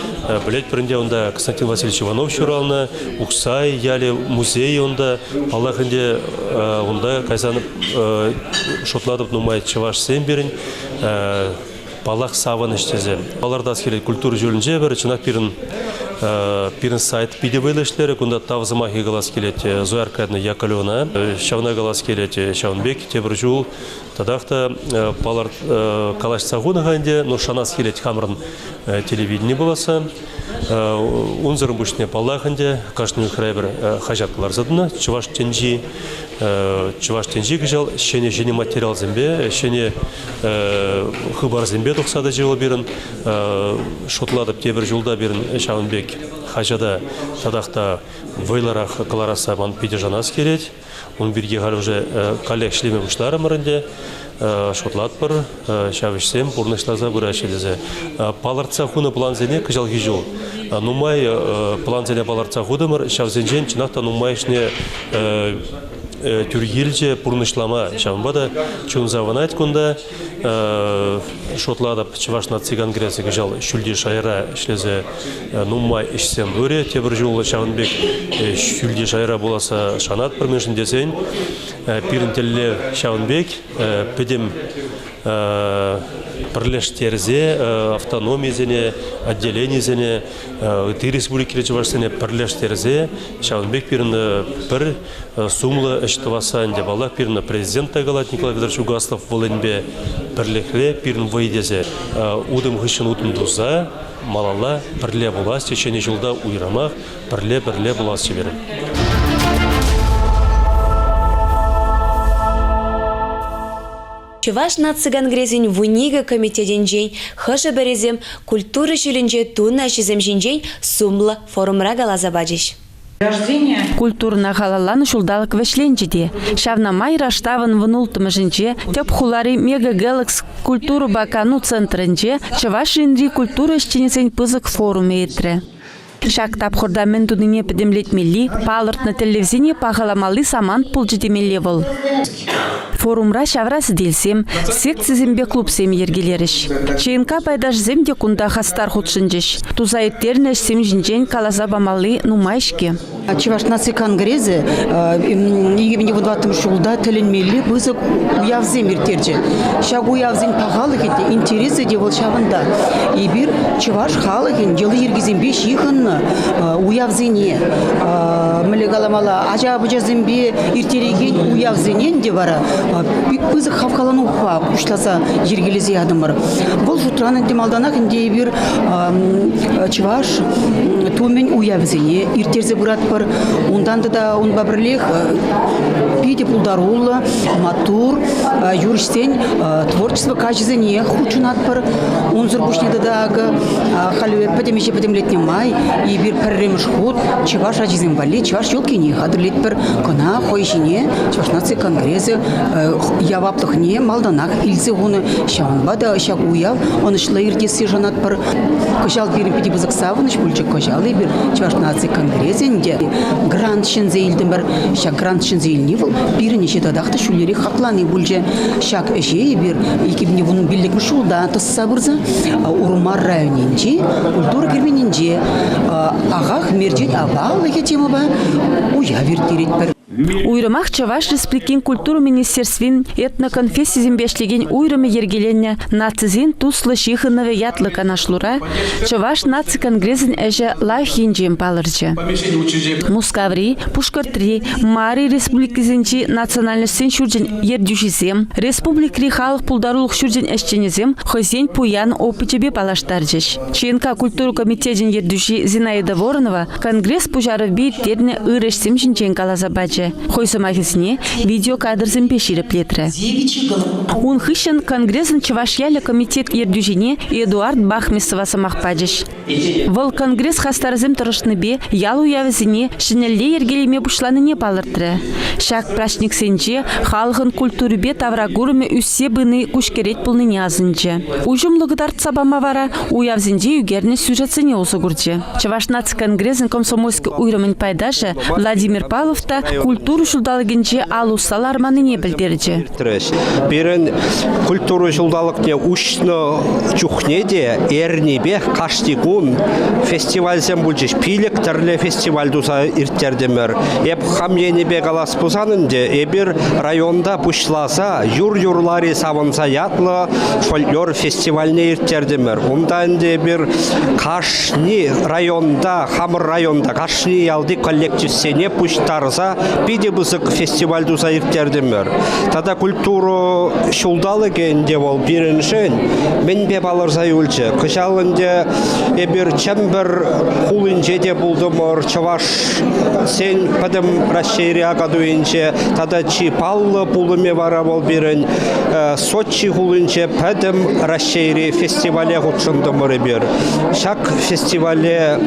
Пӗлетпӗр ӗнтӗ унта Константин Васильевич Иванов ҫуралнӑ, Ухсай ялӗ музейӗ унта. Паллах ӗнтӗ унта кайсан шутлатӑп нумай чӑвашсем пирӗн. Паллах, савӑнӑҫ тесе. Палӑртас килет, культура ҫулӗнче пӗр чӑнах пирӗн пирӗн сайт питӗ вӑйлӑ ӗҫлерӗ. Кунта тав сӑмахӗ калас килет Зоя Аркадьевна Яковлевна. Ҫавна калас килет, ҫавӑн пек тепӗр ҫул татах та палӑрт калаҫса хунӑ-ха ӗнтӗ, но шанас килет хамӑрӑн телевидени пуласса. Унсӑрӑн пуҫне, паллах ӗнтӗ, кашни уйӑхра эпир хаҫат кӑларса тӑнӑ. Чӑваш тӗнчи Чӑваш тӗнчи кӑҫал ҫӗнӗ-ҫӗнӗ материалсемпе, ҫӗнӗ хыпарсемпе тухса тӑчӗ вӑл пирӗн. Шутлатӑп, тепӗр ҫулта пирӗн ҫавӑн пек хаҫата татах та вӑйлӑрах кӑларасса ман питӗ шанас килет. Ун пирки халь уже каллех ӗҫлеме пуҫларӑмӑр ӗнтӗ. Шутлатпӑр, ҫав ӗҫсем пурнӑҫласа пыраҫҫӗ тесе. Палӑртса хунӑ плансене кӑҫалхи ҫул нумай плансене палӑртса хутӑмӑр. Ҫавсенчен чӑнах та нумайӑшне тӳр килчӗ пурнӑҫлама. Ҫавӑнпа та чун савӑнать кунта. Шутлатӑп, Чӑваш наци конгресӗ кӑҫал ҫӳлти шайра ӗҫлесе нумай ӗҫсем турӗ. Тепӗр ҫул ҫавӑн пек ҫӳлти шайра пуласса шанатпӑр, мӗншӗн тесен пирӗн тӗллев ҫавӑн пек пӗтӗм пӗрлештерсе автономисене, отделенисене, ытти республикӑри чӑвашсене пӗрлештерсе ҫавӑн пек пирӗн пӗр сумлӑ ӗҫ тӑвасса ӗнтӗ. Паллах, пирӗн президент та калать Николай Федорович Угаслов вӑл ӗнпе пӗрлӗхре пирӗн вӑй тесе утӑм хыҫҫӑн утӑм туса малалла пӗрле пуласчӗ, ҫӗнӗ ҫулта уйрӑмах пӗрле-пӗрле пуласчӗ пирӗн. Чӑваш наци конгресӗн вуникӗ комитетӗнчен хӑшӗ-пӗрисем культура ҫулӗнче тунӑ ӗҫӗсем ҫинчен сумлӑ форумра каласа пачӗҫ. Культурӑна халалланӑ ҫулталӑк вӗҫленчӗ те. Ҫавна май Раштавӑн вунулттӑмӗшӗнче тӗп хулари Мега Galaxy культурӑпа кану центрӗнче Чӑваш Енри культура ӗҫченӗсен пысӑк форумӗ иртрӗ. Ҫак тапхӑрта мӗн тунине пӗтӗмлетмелли, палӑртнӑ тӗллевсене пахаламалли самант пулчӗ темелле вӑл. Форумра ҫавра сӗтелсем, секцисемпе клубсем йӗркелерӗҫ. ЧНК пайташӗсем те кунта хастар хутшӑнчӗҫ. Туса ирттернӗ ӗҫсем ҫинчен каласа памалли нумай-ҫке. Чӑваш наци конгресӗ 2014 ҫулта тӗлӗнмелле пысӑк уявсем ирттерчӗ. Ҫак уявсен пахалӑхӗ те, интересӗ те вӑл ҫавӑнта. Эпир чӑваш халӑхӗн йӑли-йӗркисемпе ҫыхӑннӑ уявсене, мӗнле каламалла, ача-пӑчасемпе ирттерекен уявсене ӗнтӗ вара пит пысӑк хавхаланупа пуҫласа йӗркелесе ятӑмӑр. Вӑл шутран ӗнтӗ малтанах ӗнтӗ эпир чӑваш тумӗн уявӗсене ирттерсе пыратпӑр. Унтан тата унпа пӗрлех питӗ пултаруллӑ, маттур юрӑҫсен творчество каҫӗсене хутшӑнатпӑр. Унсӑр пуҫне тата акӑ халӗ пӗтӗм ӗҫе пӗтӗмлетнӗ май эпир пӗрремӗш хут чӑваш ачисем валли чӑваш елкине хатӗрлетпӗр. Кӑна хӑй ҫине Чӑваш наци конгресӗ яваплӑхне малтанах илсе хунӑ. Ҫавӑнпа та ҫак уяв ӑнӑҫлӑ иртессе шанатпӑр. Кӑҫал пирӗн питӗ пысӑк савӑнӑҫ пулчӗ. Кӑҫал эпир Чӑваш наци конгресӗн те грант ҫӗнсе илтӗмӗр. Ҫак грант ҫӗнсе илни вӑл пирӗн ӗҫе татах та ҫӳллӗрех хаклани пулчӗ. Ҫак ӗҫе эпир 2015 ҫулта тӑсса пырса Урмар районӗнчи культура керменӗнче Ахах мерчен аваллӑхӗ темӑпа уяв ирттеретпӗр. Уйрӑмах Чӑваш Республикин культура министерствин этноконфессисемпе ӗҫлекен уйрӑмӗ йӗркеленнӗ Нацисен туслӑ ҫыхӑнӑвӗ ятлӑ канашлура Чӑваш наци конгресӗн ӗҫӗ лайӑх енчен палӑрчӗ. Мускаври, Пушкӑртри, Мари республикисенчи национальноҫсен ҫурчӗн ертӳҫисем, республикӑри халӑх пултарулӑх ҫурчӗн ӗҫченӗсем хӑйсен пуян опычӗпе паллаштарчӗҫ. ЧНК культура комитечӗн ертӳҫи Зинаида Воронова Конгресс пуҫарӑвӗпе ирттернӗ ырӑ ӗҫсем ҫинчен каласа пачӗ. Хӑй сӑмахӗсене видеокадрсемпе ҫирӗплетрӗ. Ун хыҫҫӑн Конгресӑн Чӑваш ялӗ комитет ертӳҫине Эдуард Бахмисова сӑмах пачӗҫ. Вӑл Конгресс хастарӗсем тӑрӑшнипе ял уявӗсене ҫӗнӗлле йӗркелеме пуҫланине палӑртрӗ. Ҫак праҫниксенче халӑхӑн культурипе тавракурӑмӗ ӳссе пыни куҫкӗрет пулнине асӑнчӗ. Уҫӑмлӑ кӑтартса пама вара уявсенче ӳкернӗ сюжетсене усӑ курчӗ. Чӑваш наци конгресӗн Комсомольски уйрӑмӗн пайташӗ Владимир Павлов та культура ҫулталӑкӗнче ал усса ларманнине пӗлтерчӗ. Пирӗн культура ҫулталӑкне уҫнӑ чухне те эрнипех кашни кун фестивальсем пулчӗҫ. Пилӗк тӗрлӗ фестиваль туса ирттертӗмӗр. Эп хам енӗпе калас пулсан ӗнтӗ, эпир районта пуҫласа Юр юрлари савӑнса ятлӑ фольклор фестивальне ирттертӗмӗр. Унта ӗнтӗ эпир кашни районта, хамӑр районта, кашни ялти коллективсене пуҫтарса питӗ пысӑк фестиваль туса ирттертӗмӗр. Тата культура ҫулталӑкӗ ӗнтӗ вӑл пирӗншӗн мӗнпе палӑрса юлчӗ. Кӑҫал ӗнтӗ эпир Чӗмпӗр хулинче те пултӑмӑр, чӑвашсен пӗтӗм Раҫҫейри Акатуйӗнче тата чи паллӑ пулӑмӗ вара вӑл пирӗн Сочи хулинче пӗтӗм Раҫҫейри фестивале хутшӑнтӑмӑр эпир. Ҫак фестивале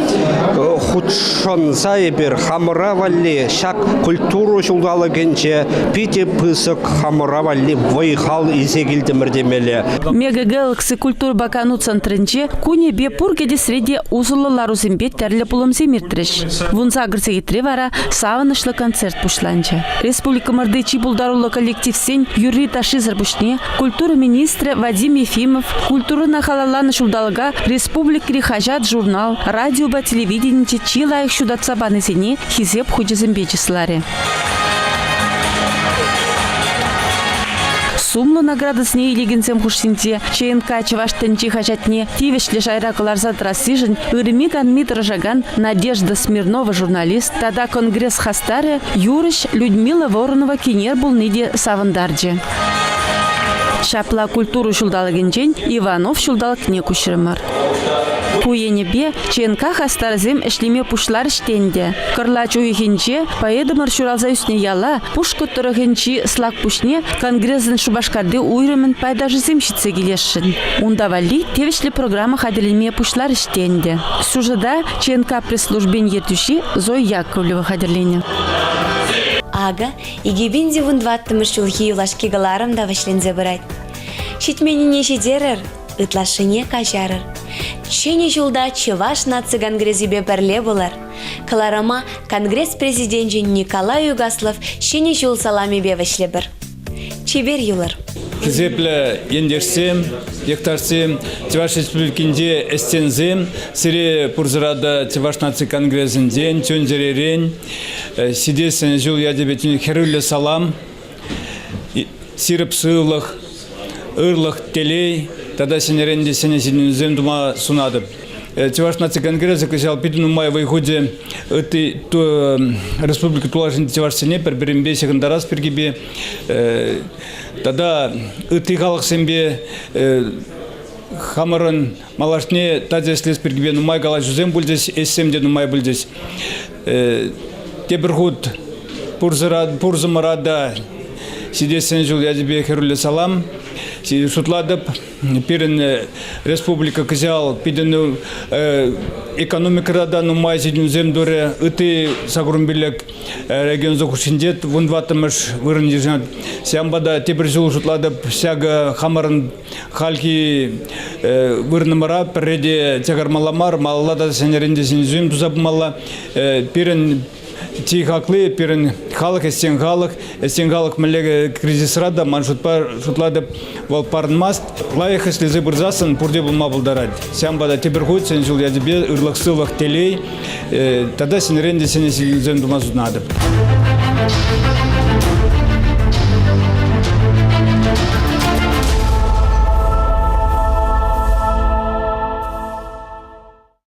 хутшӑнса эпир хамӑра валли ҫак культура ҫулталӑкӗнче питӗ пысӑк хамӑра валли вӑй-хал илсе килтӗмӗр темелле. Мега Galaxy культурӑпа кану центрӗнче кунӗпе пур кӗтесре те усӑллӑ ларусемпе тӗрлӗ пулӑмсем иртрӗҫ. 18 сехетре вара савӑнӑҫлӑ концерт пуҫланчӗ. Республикӑмӑрти чи пултаруллӑ коллективсен юрри-ташшисӗр пуҫне культура министрӗ Вадим Ефимов культурӑна халалланӑ ҫулталӑка республикӑри хаҫат-журнал, радиопа телевиденинче чи лайӑх ҫутатса панисене Хисеп хучӗсемпе чысларӗ. Сумлӑ наградӑсене илекенсем хушшинче ЧНК Чӑваш тӗнчи хаҫатне тивӗҫлӗ шайра кӑларса тӑрассишӗн ырми-канми тӑрӑшакан Надежда Смирнова журналист тата конгресс хастарӗ юрӑҫ Людмила Воронова кинер пулни те савӑнтарчӗ. Ҫапла культура ҫулталӑкӗнчен Иванов ҫулталӑкне куҫрӑмӑр. Ку енӗпе ЧНК хастарӗсем ӗҫлеме пуҫларӗҫ те ӗнтӗ. Кӑрлач уйӑхӗнче поэтӑмӑр ҫуралса ӳснӗ яла Пушкӑрт тӑрӑхӗнчи Слакпуҫне Конгресӑн Шупашкарти уйрӑмӗн пайташӗсем ҫитсе килесшӗн. Унта валли тивӗҫлӗ программа хатӗрлеме пуҫларӗҫ те ӗнтӗ. Сюжета ЧНК пресс-службин ертӳҫи Зоя Яковлева хатӗрленӗ. Акӑ, 2014 ҫулхи юлашки кӑларӑм та вӗҫленсе пырать. Ҫитменнине ҫитерӗр, ытлашшине каҫарӑр. Ҫӗнӗ ҫулта Чӑваш наци конгресӗпе пӗрле пулӑр. Кӑларӑма Конгресс президенчӗн Николай Угаслов Ҫӗнӗ ҫул саламӗпе вӗҫлӗпӗр. Чипер юлӑр! Хисеплӗ ентешсем, йӑхташсем, Чӑваш Республикинче ӗҫченсем, сире пурсӑра та Чӑваш наци конгресӗнчен, чун-чӗререн ҫитес Ҫӗнӗ ҫул ячӗпе хӗрӳллӗ салам, ҫирӗп сывлӑх, ырлӑх, телей тата ҫӗнӗрен те ҫӗнӗ ҫитӗнӳсем тума сунатӑп. Чӑваш наци конгресӗ кӑҫал питӗ нумай вӑй хучӗ ытти республика тулашӗнчи чӑвашсене пӗр-пӗринпе ҫыхӑнтарас пиркипе тата ытти халӑхсемпе хамӑрӑн малашне тачӑ ӗҫлес пиркипе нумай калаҫусем пулчӗҫ, ӗҫсем те нумай пулчӗҫ. Тепӗр хут пурсӑмӑра та ҫитес Ҫӗнӗ ҫул ячӗпе хӗрӳллӗ салам. Шутлатӑп, пирӗн республика кӑҫал питӗ экономикӑра та нумай ҫитӗнӳсем турӗ. Ытти саккунпилӗк регионсен хушшинче вунтӑваттӑмӗш вырӑн йышӑнать. Ҫавӑнпа та тепӗр ҫул шутлатӑп, ҫакӑ хамӑрӑн хальхи вырӑнӑмӑра пӗрре те чакармалла мар, малалла та ҫӗнӗрен те ҫӗнӗ туса пымалла. Пирӗн чи хакли пирӗн халӑх, ӗҫчен халӑх. Ӗҫчен халӑх мӗнле кризисра та, ман шутпа шутлатӑп, вӑл парӑнмасть. Лайӑх ӗҫлесе пырсассӑн пурте пулма пултарать. Ҫавӑнпа та тепӗр хут Ҫӗнӗ ҫул ячӗпе ырлӑх-сывлӑх, телей тата ҫӗнӗрен те ҫӗнӗ ҫитӗнӳсем тума сунатӑп.